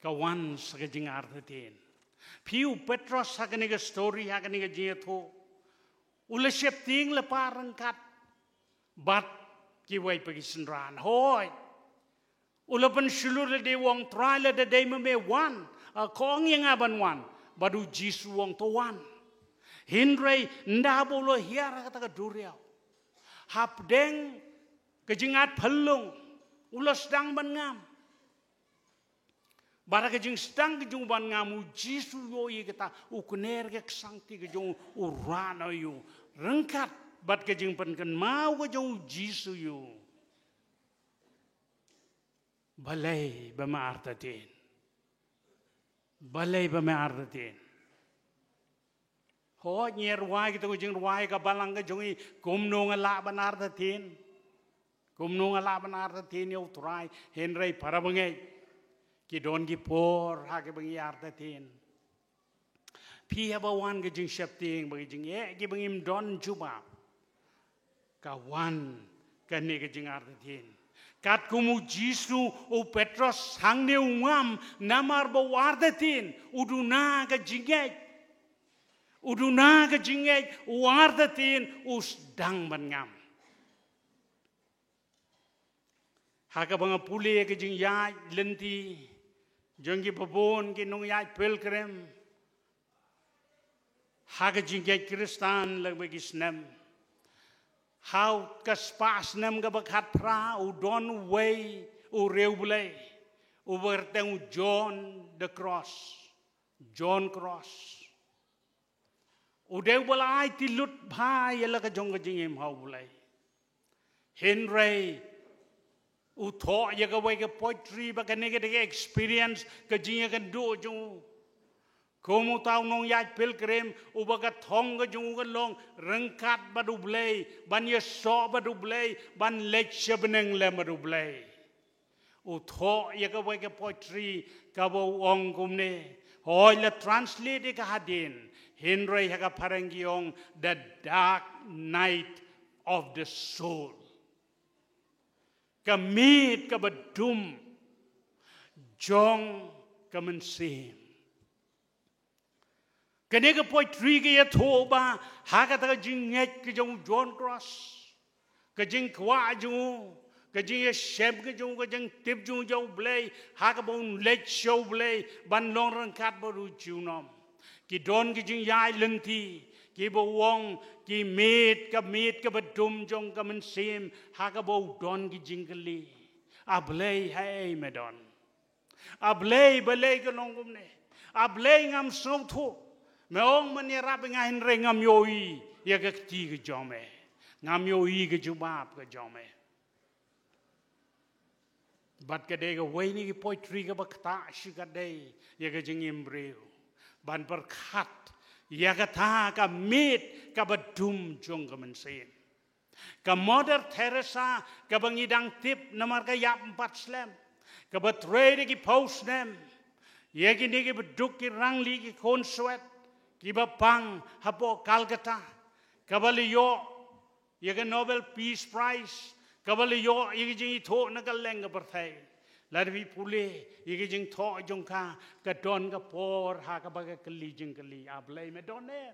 ka wan sa ka jingartatien. Phi, u Petros ha kane ka story, ha kane ka jingïathuh, u la sheptieng lypa ryngkat bad kiwei pat ki synran. Hooid, u la pynshlur lade, u ong, Trai, lada dei ma me, wan, "Ka ong ïa nga ban wan." Bad u Jisu u ong, "To wan." Hynrei ynda ba u la hiar ha kata ka duriaw, hapdeng ka jingat phyllung, u la sdang ban ngam. Bad ha ka jingsdang ka jong u ban ngam, u Jisu u ïohi ïa kata, u kner ïa ka ksangti ka jong u, u rah noh ïa u. Ryngkat bad ka jingpynkynmaw ka jong u Jisu ïa u, "Balei ba me artatien? Balei ba me artatien?" Hooid, ngi rwai kita ki jingrwai, ka balang ka jong ngi, "Kumno nga lah ban artatien? Kumno nga lah ban artatien ïa u Trai?" Hynrei para bangeit, ki don ki por ha kiba ngi artatien. Phi haba wan ka jingsheptieng, ba ki jingeh kiba ngim don jubab, ka wan kane ka jingartatien. Katkum u Jisu, u Petros hangne u ngam namar ba u artatien, u duna ka jingngeit. U duna ka jingngeit, u artatien, u sdang ban ngam. Ha kaba nga pule ka jingïaid lynti jong ki babun ki nongïaid pilgrim ha ka jingïaid Khristan lem bad ki snem, ha ka spah snem kaba khatphra, u don uwei u riewblei uba kyrteng u John the Cross, John Cross. U dei uba la aiti lut bha ïa la ka jong ka jingim ha U Blei. Hynrei u thoh ïa kawei ka poetry ba kane ka dei ka experience ka jingïakynduh jong u. Kum uta u nongïaid pilgrim uba ka thong ka jong u ka long ryngkat bad U Blei, ban ïasoh bad U Blei, ban leit sha bneng lem bad U Blei. U thoh ïa kawei ka poetry kaba u ong kumne. Hooid, la translate ïa ka hadien, hynrei ha ka phareng ki ong the dark night of the soul. Ka miet kaba dum jong ka mynsiem. Kane ka poetry ka ïathuh ba ha kata ka jingngeit ka jong u John Cross, ka jingkwah jong u, ka jingïashem ka jong u, ka jingtip jong u ïa U Blei, ha kaba un leit sha U Blei ban long ryngkat bad u junom. Ki don ki jingïaid lynti kiba u ong ki miet, ka miet kaba dum jong ka mynsiem, ha kaba u don ki jingkylli. A Blei, haei me don? A Blei, balei ka long kumne? A Blei, ngam sngewthuh. Me ong men ïarap ïa nga, hynrei ngam ïohi ïa ka kti ka jong me. Ngam ïohi ka jubab ka jong me. Bad ka dei kawei na ki poetry kaba ktah shikatdei ïa ka jingim briew, ban pyrkhat ïa kata ka miet kaba dum jong ka mynsiem. Ka Mother Teresa kaba ngi dang tip namar ka ïap ym pat slem, kaba trei da ki phew snem ïa kine kiba duk, ki rangli, ki khun swet kiba pang hapoh Calcutta, kaba la ïoh ïa ka Nobel Peace Prize, kaba la ïoh ïa ka jingithuh na ka lyngkha pyrthei. Lada phi pule ïa ka jingthoh jong ka, ka don ka por ha kaba ka kylli jingkylli, A Blei, me don ne?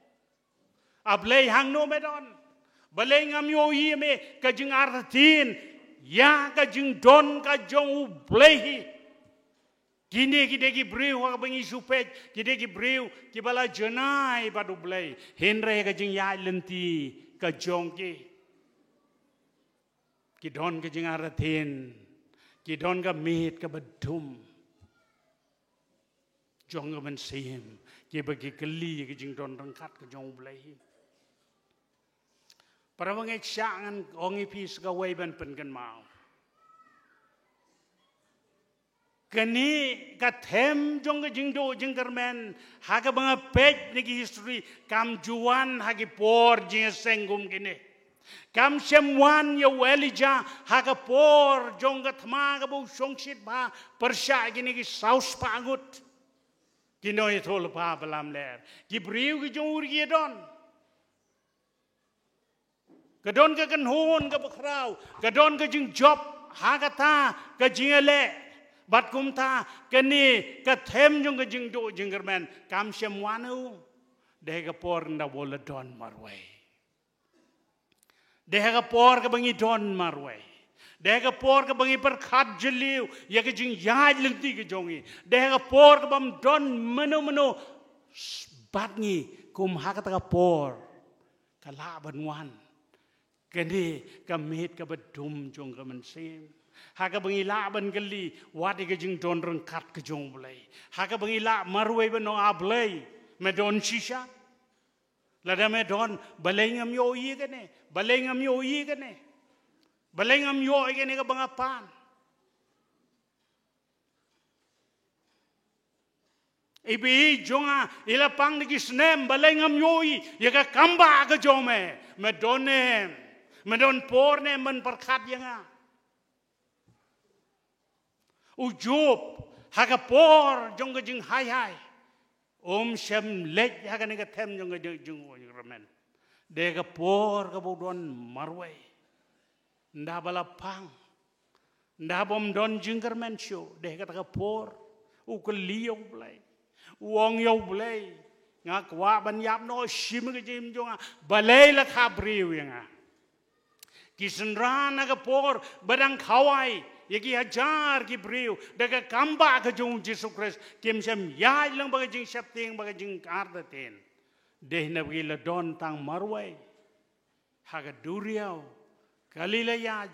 A Blei, hangno me don? Balei ngam ïohi ïa me? Ka jingartatien ïa ka jingdon ka jong U Blei hi. Kine ki dei ki briew ha kaba ngi shu peit, ki dei ki briew kiba la janai bad U Blei, hynrei ka jingïaid lynti ka jong ki, ki don ka jingartatien, ki don ka miet kaba dum jong ka mynsiem, kiba ki kylli ka jingdon ryngkat ka jong U Blei. Para bangeit, shah ngan ong ïa phi sa kawei ban pynkynmaw. Kane ka them jong ka jingduh jingkyrmen, ha kaba nga peit na ki history, kam ju wan ha ki por jingïaseng kum kine. Kam shym wan ïa u Elijah ha ka por jong ka thma kaba u shongshit bha pyrshah kine ki saw spah ngut. Ki nongïathuhlypa ba lamler, ki briew ki jong u ruh ki don. Ka don ka kynhun kaba khraw, ka don ka jingjop ha kata ka jingïaleh. Bad kumta kane ka them jong ka jingduh jingkyrmen kam shym wan ha u. Dei ha ka por ynda ba u la don marwei. Dei ha ka por kaba ngi don marwei. Dei ha ka por kaba ngi pyrkhat jylliew ïa ka jingïaid lynti ka jong ngi. Dei ha ka por kaba ym don mano mano bad ngi, kum ha kata ka por ka lah ban wan kane ka miet kaba dum jong ka mynsiem, ha kaba ngi lah ban kylli wat ïa ka jingdon ryngkat ka jong U Blei, ha kaba ngi lah marwei ban ong, A Blei, me don shisha? Lada me don, balei ngam ïohi ïa kane? Balei ngam ïohi ïa kane? Balei ngam ïohi ïa kane kaba nga pan? I baieit jong nga i la pang da ki snem, balei ngam ïohi ïa ka kambah ka jong me? Me don ne em? Me don por ne em ban pyrkhat ïa nga? U Job, ha ka por jong ka jinghai hai, um shym leit ha kane ka them jong ka jing, jing, jingkyrmen. Dei ha ka por kaba u don marwei. Ynda ba la pang, ynda ba ym don jingkyrmen shuh, dei ha kata ka por u kylli ïa U Blei, u ong ïa U Blei, nga kwah ban ïap noh shim ka jingim jong nga, balei la kha briew ïa nga? Ki synran ha ka por ba dang khawai ïa ki hajar ki briew da ka kambah ka jong U Jisu Khrist, kim shym ïaid lang bad ka jingsheptieng bad ka jingartatien. Dei na ba ki la don tang marwei ha ka duriaw, ka lila ïaid,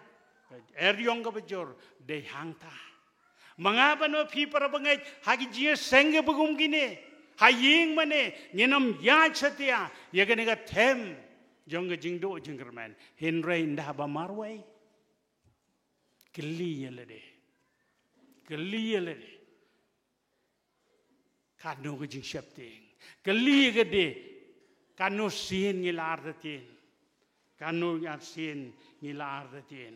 ka eriong kaba jur, dei hangta. Ma nga bad ma phi para bangeit, ha ki jingïaseng kiba kum kine, ha ïing mane, ngin ym ïaid satia ïa kane ka them jong ka jingduh jingkyrmen. Hynrei ynda ba marwei, kylli ïa lade, kylli ïa lade, katno ka jingsheptieng? Kylli ïa kade, katno sien ngi la artatien? Katno sien ngi la artatien?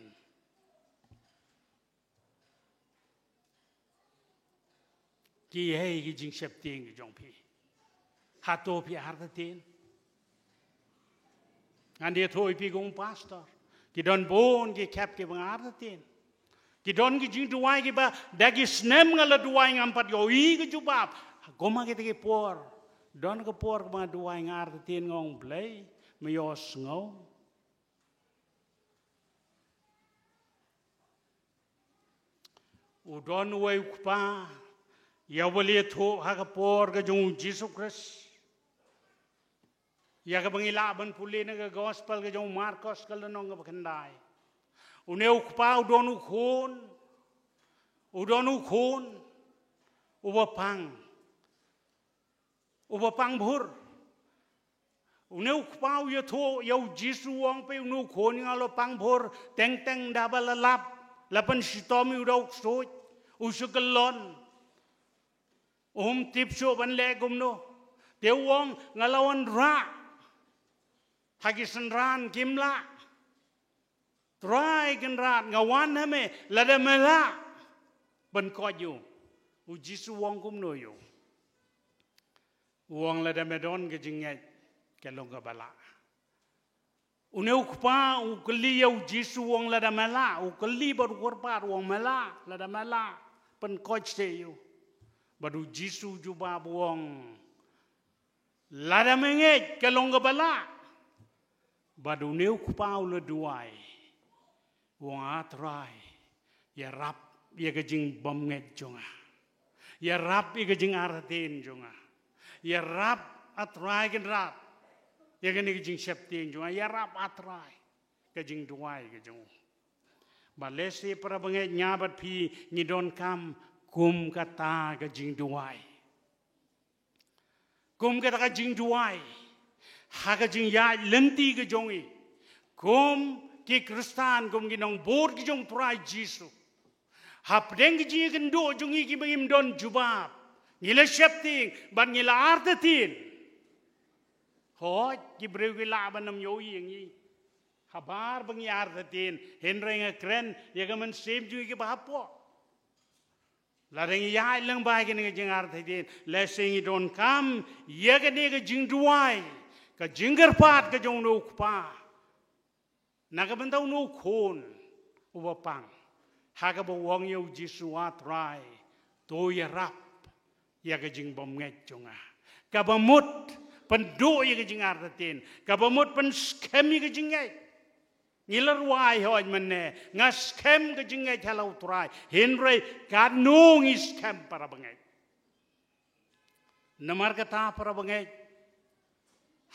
Kiei ki jingsheptieng ki jong phi? Hato phi artatien? Ngan ïathuh ïa phi kum u pastor, ki don bun ki khep kiba nga artatien. Ki don ki jingduwai kiba da ki snem nga la duwai ngam pat ïohi ka jubab. Kum ha kita ki por, don ka por kaba nga duwai nga artatien, nga ong, Blei, me ïohsngew. U don uwei u kpa ïa uba la ïathuh ha ka por ka jong U Jisu Khrist, ïa kaba ngi lah ban pule na ka gospel ka jong u Markos ka lynnong kaba khyndai. Une u kpa u don u khun, u don u khun uba pang, uba pang bhur. Une u kpa u ïathuh ïa U Jisu, u ong, peit, une u khun nga la pang bhur, teng teng ynda ba la lap, la pynshitom ïa u da u ksuid, u shu kyllon. Um tip shuh ban leh kumno. Te u ong, nga la wanrah ha ki synran, kim lah. Trai Kynrad, nga wan ha me, lada me lah ban koit ïa u. U Jisu u ong kumno ïa u? U ong, lada me don ka jingngeit, ka long kaba lah. Une u kpa u kylli ïa U Jisu, u ong, lada me lah, u kylli bad u kyrpad, u ong, me lah, lada me lah, pynkoit seh ïa u. Bad U Jisu u jubab, u ong, lada me ngeit, ka long kaba lah. Bad une u kpa u la duwai, u ong, A Trai, ïarap ïa ka jingbymngeit jong nga. Ïarap ïa ka jingartatien jong nga. Ïarap, A Trai Kynrad, ïa kane ka jingsheptieng jong nga. Ïarap, A Trai, ka jingduwai ka jong u. Bad lehse para bangeit, nga bad phi ngi donkam kum kata ka jingduwai. Kum kata ka jingduwai ha ka jingïaid lynti ka jong ngi kum ki Khristan, kum ki nongbud ki jong U Trai Jisu. Hapdeng ki jingïakynduh jong ngi kiba ngim don jubab, ngi la sheptieng bad ngi la artatien. Hooid, ki briew ki lah ban ym ïohi ïa ngi habar ba ngi artatien, hynrei nga kren ïa ka mynsiem jong ngi kiba hapoh. Lada ngi ïaid lyngba kane ka jingartatien, lehse ngi donkam ïa kane ka jingduwai, ka jingkyrpad ka jong une u kpa na ka bynta une u khun uba pang, ha kaba u ong ïa U Jisu, A Trai, to ïarap ïa ka jingbymngeit jong nga. Kaba mut pynduh ïa ka jingartatien, kaba mut pynskhem ïa ka jingngeit. Ngi la rwai hooid mynne, nga skhem ka jingngeit ha la U Trai. Hynrei katno ngi skhem, para bangeit. Namar kata, para bangeit,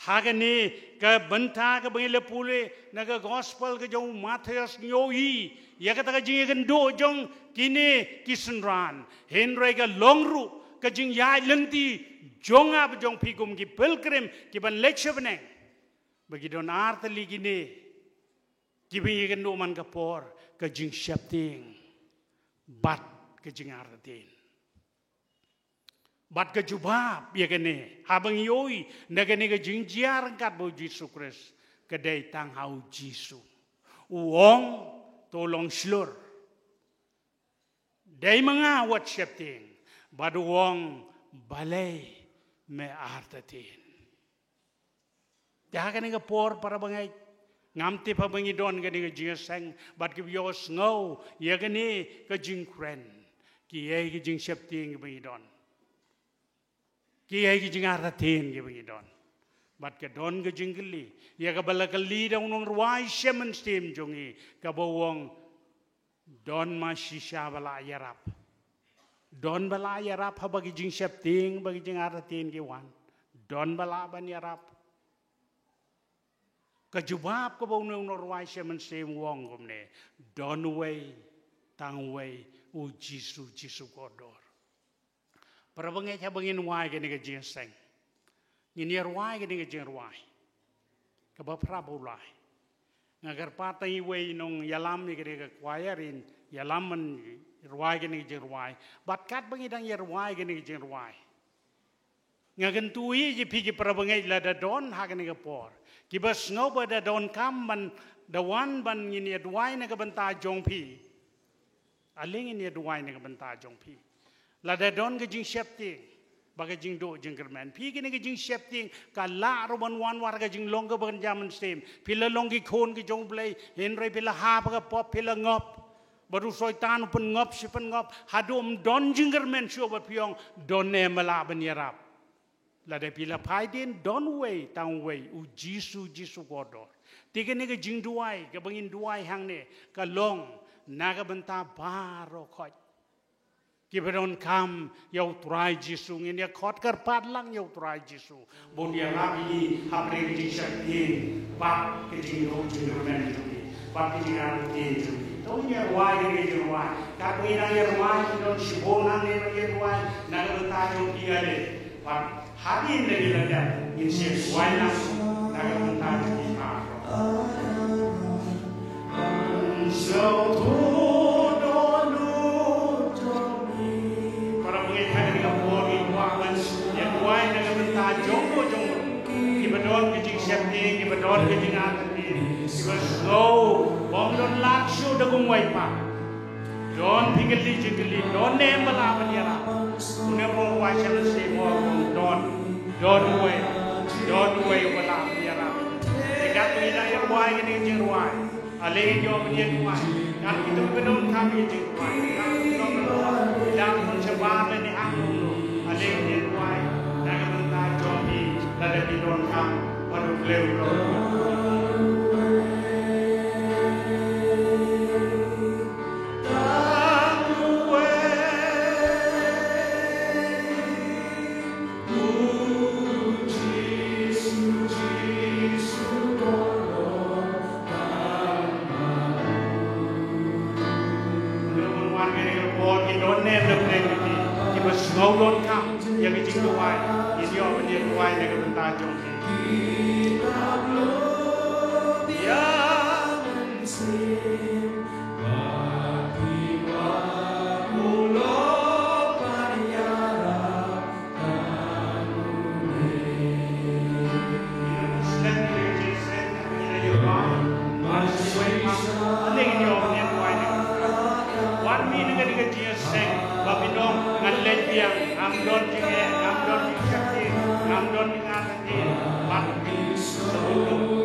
ha kane ka bynta kaba ngi la pule na ka gospel ka jong u Mathaios, ngi ïohi ïa kata ka jingïakynduh jong kine ki synran. Hynrei ka long ruh ka jingïaid lynti jong nga bad jong phi kum ki pilgrim kiban leit sha bneng, ba ki don artylli kine kiba ngi ïakynduh man ka por: ka jingsheptieng bad ka jingartatien. Bad ka jubab ïa kane, haba ngi ïohi na kane ka jingjia ryngkat bad U Jisu Khrist, ka dei tang ha U Jisu. U ong, "To long shlur. Dei ma nga wat sheptieng." Bad u ong, "Balei me artatien?" Te ha kane ka por, para bangeit, ngam tip haba ngi don kane ka jingïaseng bad kiba ïohsngew ïa kane ka jingkren, kiei ki jingsheptieng kiba ngi don, kiei ki jingartatien kiba ngi don. Bad ka don ka jingkylli ïa kaba la kylli da u nongrwai shimet mynsiem jong ngi, kaba u ong, "Don ma shisha ba lah ïarap? Don ba lah ïarap haba ki jingsheptieng bad ki jingartatien ki wan? Don ba lah ban ïarap?" Ka jubab kaba une u nongrwai shimet mynsiem u ong kumne, "Don uwei, tang uwei, U Jisu, Jisu kordor." Para bangeit, haba ngin rwai kane ka jingïaseng, ngin ïa rwai kane ka jingrwai kaba phra ba u lai. Nga kyrpad tang iwei i nongïalam ïa kane ka choir in ïalam ban rwai kane ka jingrwai. Bad katba ngi dang ïa rwai kane ka jingrwai, nga kyntu ïa phi ki para bangeit, lada don ha kane ka por kiba sngew ba da donkam ban da wan ban ngin ïa duwai na ka bynta jong phi, ale ngin ïa duwai na ka bynta jong phi. Lada don ka jingsheptieng bad ka jingduh jingkyrmen, phi, kane ka jingsheptieng ka lah ruh ban wan wat ha ka jinglong kaba kynja mynsiem. Phi la long ki khun ki jong U Blei, hynrei phi la hap ha ka pop, phi la ngop. Bad u Soitan u pynngop shi pynngop haduh ym don jingkyrmen shuh bad phi ong, "Don ne em ba lah ban ïarap?" Lada phi la phai dien, don uwei, tang uwei, U Jisu, Jisu kordor. Te kane ka jingduwai kaba ngin duwai hangne ka long na ka bynta baroh khoit kiba donkam ïa U Trai Jisu. Ngin ïa khot kyrpad lang ïa U Trai Jisu ba un ïarap ïa ngi hapdeng ka jingsheptieng bad ka jingduh jingkyrmen jong ngi bad ka jingartatien jong ngi. To ngin ïa rwai kane ka jingrwai. Katba ngi dang ïa rwai, ki don shibun hangne ba ïa rwai na ka bynta jong ki ale. Bad hadien ba ki la dep, ngin sa rwai lang na ka bynta jong ki baroh. Para bangeit, ha kane ka por ngi kwah ban ïa rwai na ka bynta jong u jong u, kiba don ka jingsheptieng, kiba don ka jingartatien, kiba sngew ba ym don lad shuh da kumwei pat. Don phi kylli jingkylli, don ne em ba lah ban ïarap? Une u nongrwai shimet mynsiem u ong, don, don uwei, don uwei uba lah ban ïarap. Te katba ngi dang ïa rwai kane ka jingrwai, ale ngin ïoh ban ïa duwai. Katba ngi don, ka don kam ïa jingrwai, katba ngi don, ka don shabar lane hangno, ale ngin ïa duwai na ka bynta jong phi, lada phi donkam, bad U Blei u don. Ki don ne em na pdeng jong ki kiba sngew donkam ïa ka jingduwai, ngin ïoh ban ïa duwai na ka bynta jong ki. Ïa mynsiem Wan mih na kane ka jingïaseng, ba phin ong, ngan leit biang, ngam don jingeh, ngam don jingsheptieng, ngam don jingïarap. Ban,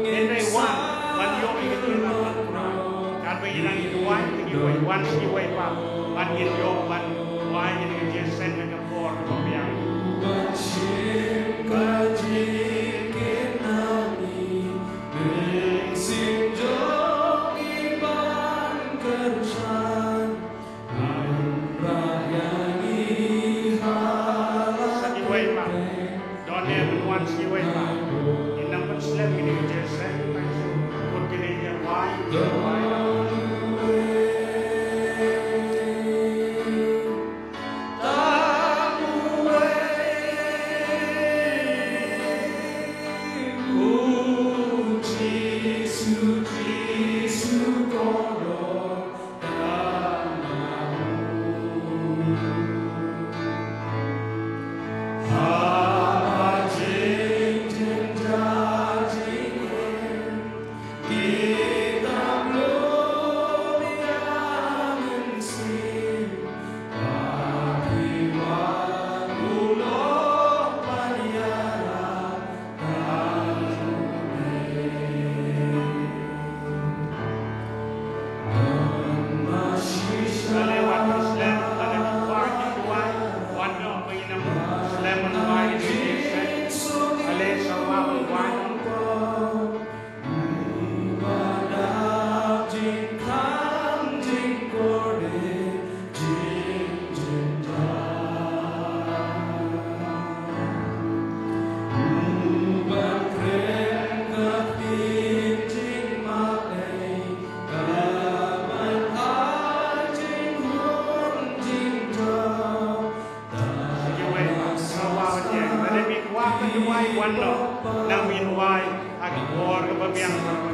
hynrei wan, ban ïoh ïa ka jingïarap. Katba ngi dang ïa duwai, ngi duwai, wan sha kiwei pat, ban ngin ïoh ban duwai ïa ka jingïaseng ha ka por kaba biang. Wan noh, nang min wai ha ki por kaba biang baroh.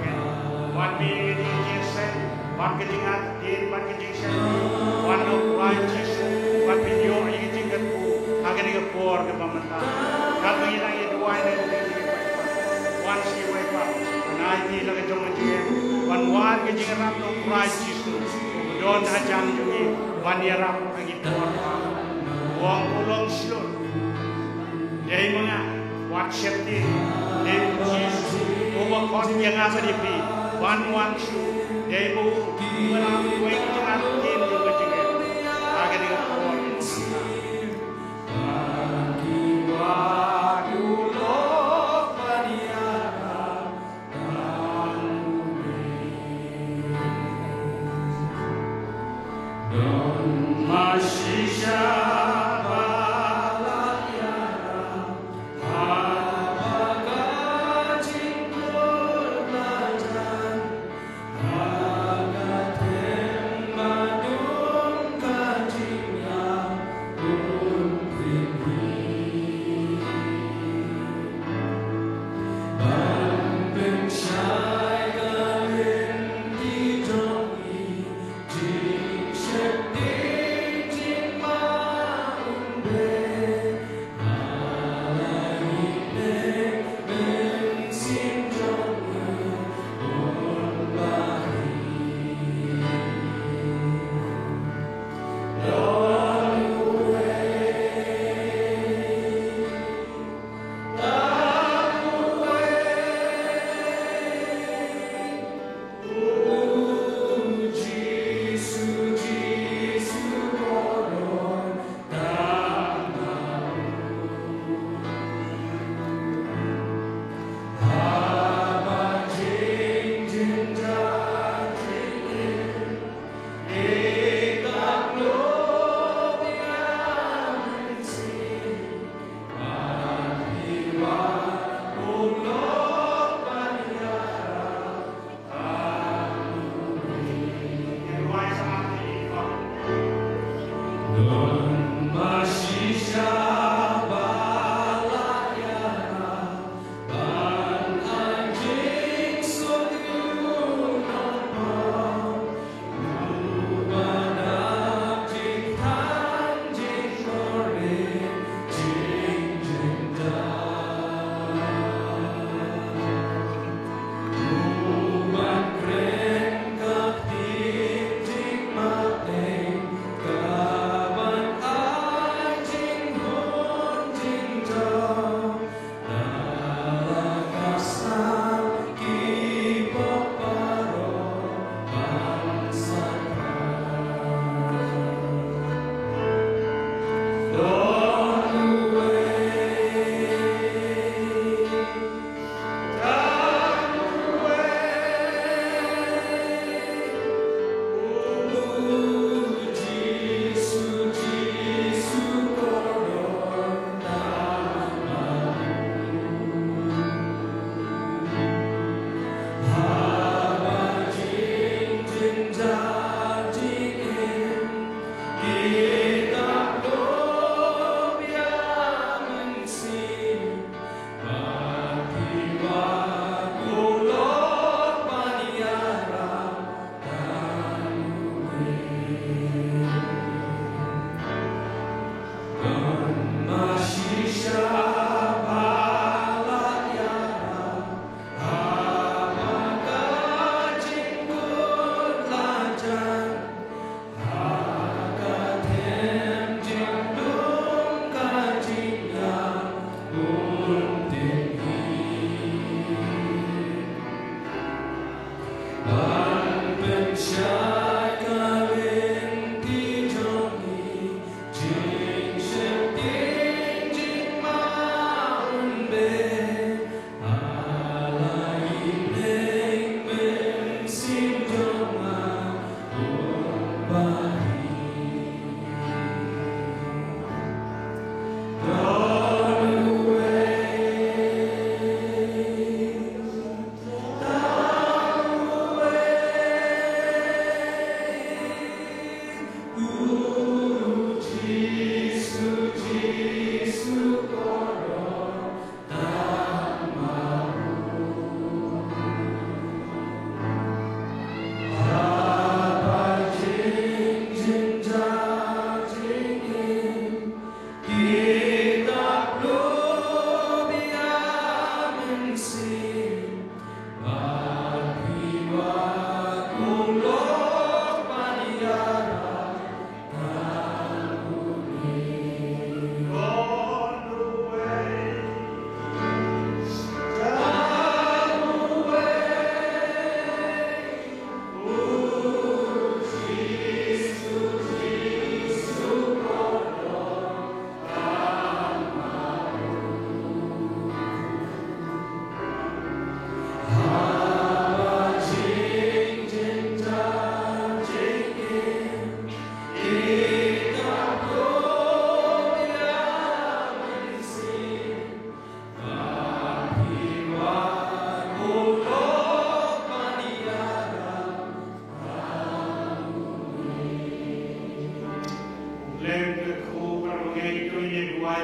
Wan mih ïa ki jingïaseng, wan ka jingïaid, wan ka jingïaseng, wan noh Trai Jisu, wan pynïoh ïa ki jingkyrkhu ha kane ka por kaba mynta. Kaba ngi dang ïa duwai na ka jingïaseng, wan sha wei pa, wan ai ki la ka jong ka jingim, wan wad ka jingïarap noh Trai Jisu, don hajan jong ngi, wan ïarap ha ki por. Wong u long shlur. Dei ma nga, wat sheptieng. Dei u Jisu uba khot ïa nga bad ïa phi ban wan shuh. Dei ma u uba la pynweng jingïaid jong ka jingim. Ha kane ka por.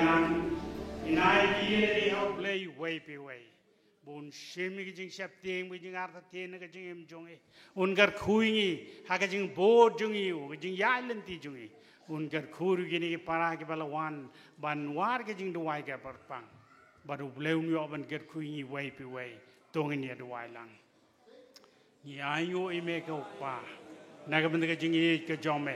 Ngi ai ïa ki ha U Blei uwei pa uwei, ba un shim ïa ka jingsheptieng bad ka jingartatien ha ka jingim jong ngi. Un kyrkhu ïa ngi ha ka jingbud jong ngi, ka jingïaid lynti jong ngi. Un kyrkhu ruh ïa kine ki para kiba la wan ban wad ka jingduwai kaba kyrpang. Bad U Blei un ïoh ban kyrkhu ïa ngi uwei pa uwei. To ngin ïa duwai lang. Ngi ainguh ïa me ko Kpa na ka bynta ka jingïeit ka jong me,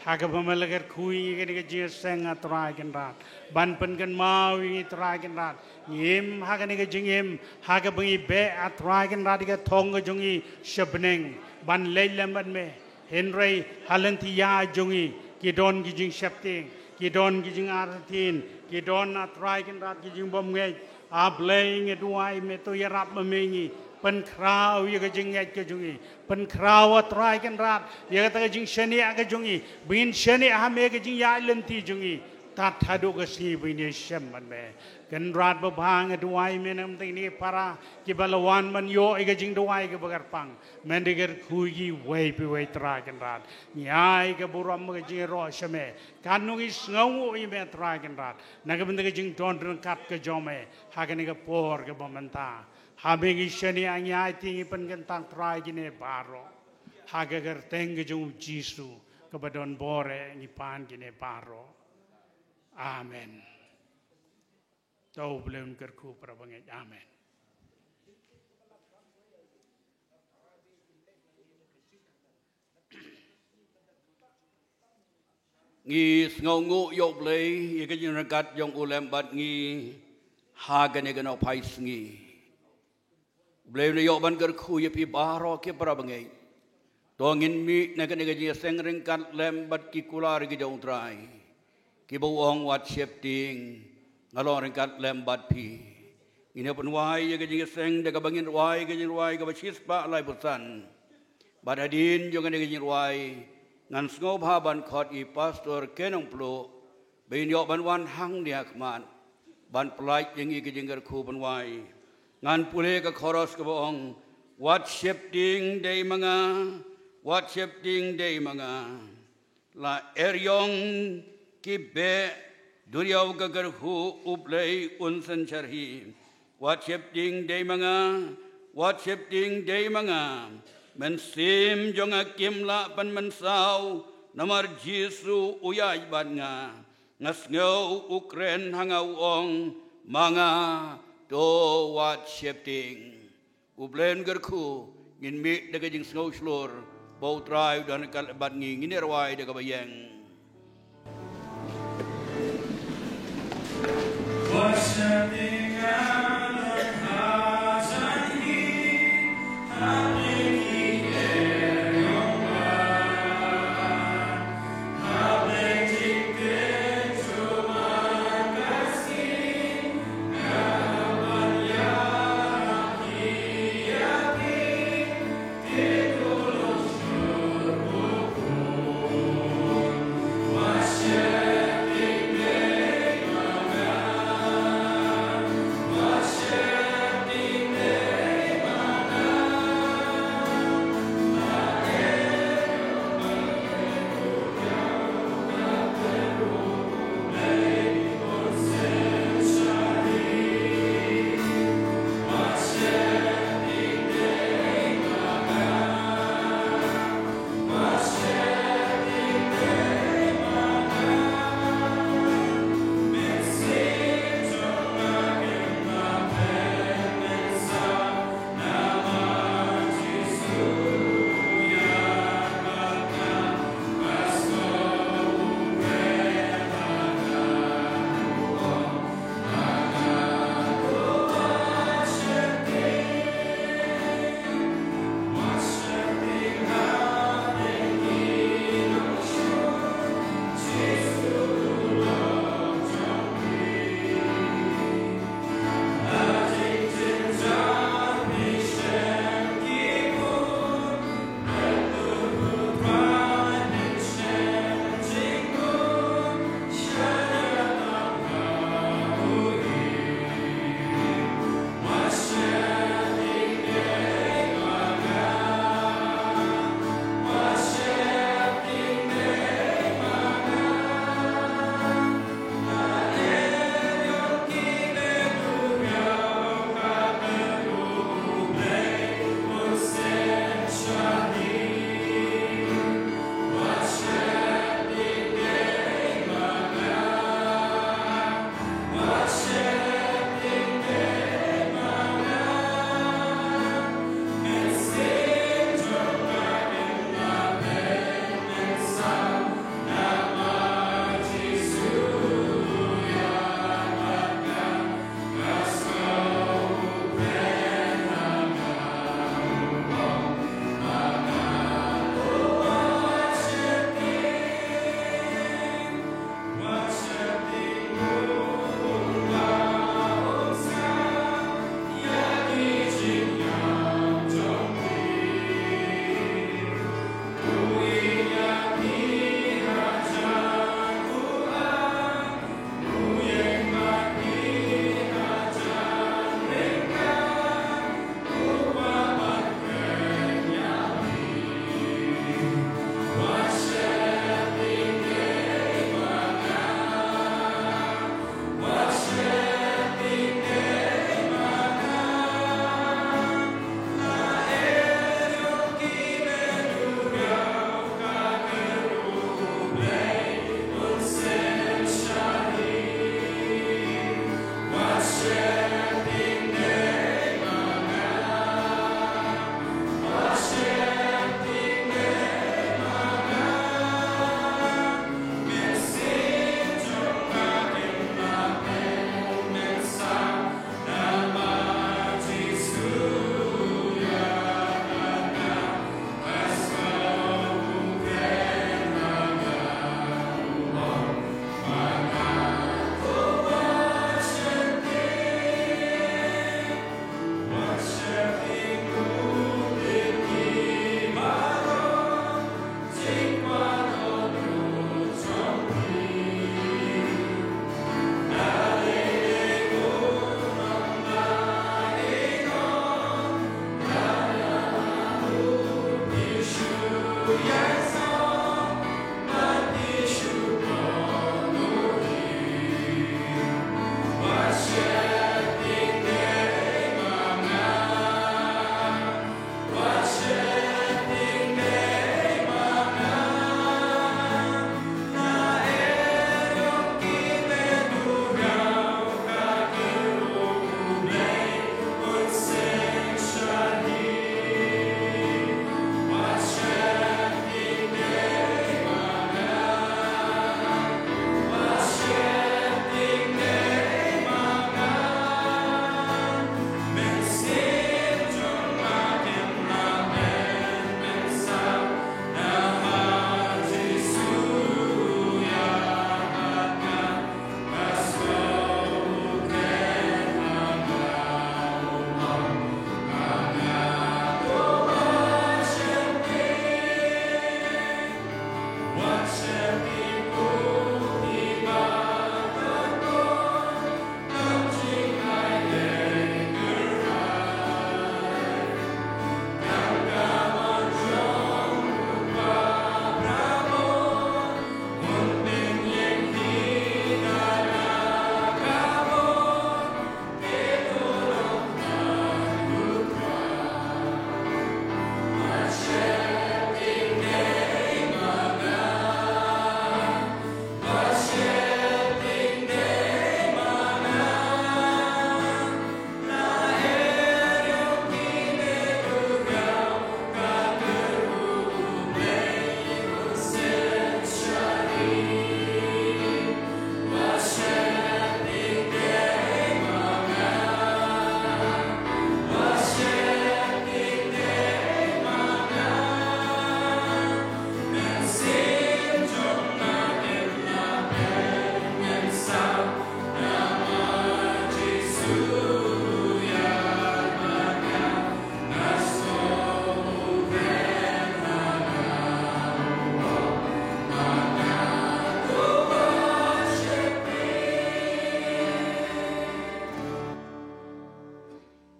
ha kaba me la kyrkhu ïa ngi ha kane ka jingïaseng, ah Trai Kynrad, ban pynkynmaw ïa ngi Trai Kynrad. Ngi im ha kane ka jingim ha kaba ngi beh, ah Trai Kynrad, ïa ka thong ka jong ngi sha bneng ban leit lem bad me. Hynrei ha lynti ïa jong ngi ki don ki jingsheptieng, ki don ki jingartatien, ki don, ah Trai Kynrad, ki jingbymngeit. Ah Blei, ngi duwai me to ïarap ma me ïa ngi, pynkhraw ïa ka jingngeit ka jong ngi, pynkhraw, ah Trai Kynrad, ïa kata ka jingshaniah ka jong ngi, ba ngin shaniah ha me ha ka jingïaid lynti jong ngi. Tad haduh ka sngi ba ngin ïashem bad me. Kynrad babha, ngi duwai me na ka bynta kine ki para kiba la wan ban ïoh ïa ka jingduwai kaba kyrpang. Men da kyrkhu ïa ki uwei pa uwei Trai Kynrad. Ngi ai ka burom bad ka jingïaroh sha me. Katno ngi sngewnguh ïa me Trai Kynrad na ka bynta ka jingdon ryngkat ka jong me ha kane ka por kaba mynta. Ha me ngi shaniah, ngi aiti, ngi pynkyntang Trai kine baroh. Ha ka kyrteng ka jong U Jisu kaba don bor eh ngi pan kine baroh. Amen. To U Blei un kyrkhu para bangeit. Amen. Ngi sngewnguh ïa U Blei ïa ka jingryngkat jong u lem bad ngi ha kane ka nohphai sngi. U Blei un ïoh ban kyrkhu ïa phi baroh ki para bangeit. To ngin mih na kane ka jingïaseng ryngkat lem bad ki kular ki jong U Trai, kiba ong, wat sheptieng, nga long ryngkat lem bad phi. Ngin ïa pynwai ïa ka jingïaseng da kaba ngin rwai ka jingrwai kaba shispah laiphew san. Bad hadien jong kane ka jingrwai, ngan sngewbha ban khot ïa i Pastor Ken Nongpluh ba in ïoh ban wan hangne ha khmat ban pyllait ïa ngi ka jingkyrkhu pynwai. Ngan pule ka chorus kaba ong, wat sheptieng dei ma nga, wat sheptieng dei ma nga. La eriong ki beh, duriaw ka kyrkhu, U Blei un synshar hi. Wat sheptieng dei ma nga, wat sheptieng dei ma nga. Mynsiem jong nga kim lah ban mynsaw, namar Jisu u ïaid bad nga. Nga sngew u kren ha nga u ong, ma nga, to wat sheptieng. U Blei un kyrkhu. Ngin mih da ka jingsngew shlur ba U Trai u don ryngkat bad ngi. Ngin ïa rwai da kaba ïeng.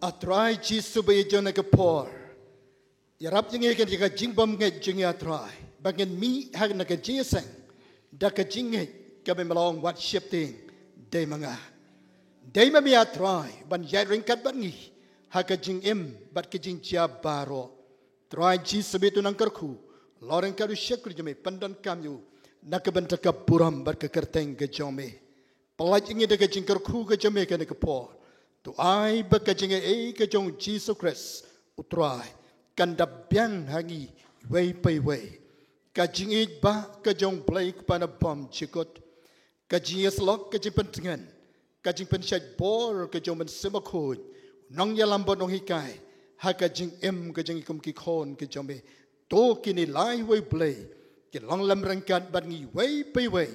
A Trai Jisu ba ïeit jong na ka por, ïarap ïa ngi ha ka jingbymngeit jong ngi, A Trai, ba ngin mih ha na ka jingïaseng da ka jingngeit, kaba me la ong, wat sheptieng, dei ma nga. Dei ma me, A Trai, ban ïaid ryngkat bad ngi ha ka jingim bad ka jingjia baroh. Trai Jisu, me to nang kyrkhu, la ryngkat u shakri jong me, pyndonkam ïa u na ka bynta ka burom bad ka kyrteng ka jong me. Pyllait ïa ngi da ka jingkyrkhu ka jong me ha kane ka por. To ai ba ka jingaiei ka jong Jisu Khrist U Trai kan da biang ha ngi iwei pa iwei. Ka jingïeit ba ka jong U Blei Kpa nabym jukut, ka jingïasyllok, ka jingpyntngen, ka jingpynshait bor ka jong U Mynsiem Bakhuid, u nongïalam bad nonghikai ha ka jingim ka jong ngi kum ki khun ka jong me. To kine lai, wei Blei, ki long lem ryngkat bad ngi iwei pa iwei,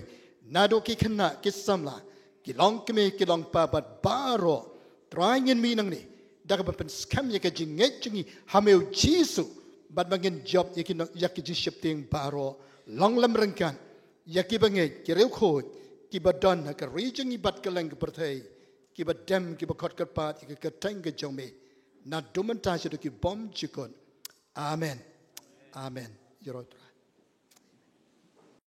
naduh ki khynnah, ki samla, ki longkmie, ki longkpa bad baroh. Trai, ngin mih nangne da kaba pynskhem ïa ka jingngeit jong ngi ha me, U Jisu, bad ba ngin jop ïa ki nong, ïa ki jingsheptieng baroh. Long lem ryngkat ïa kiba ngeit, ki riewkhuid, kiba don ha ka ri jong ngi bad kylleng ka pyrthei, kiba dem, kiba khot kyrpad ïa ka kyrteng ka jong me, naduh mynta shaduh ki bymjukut. Amen. Amen. Ïaroh Trai.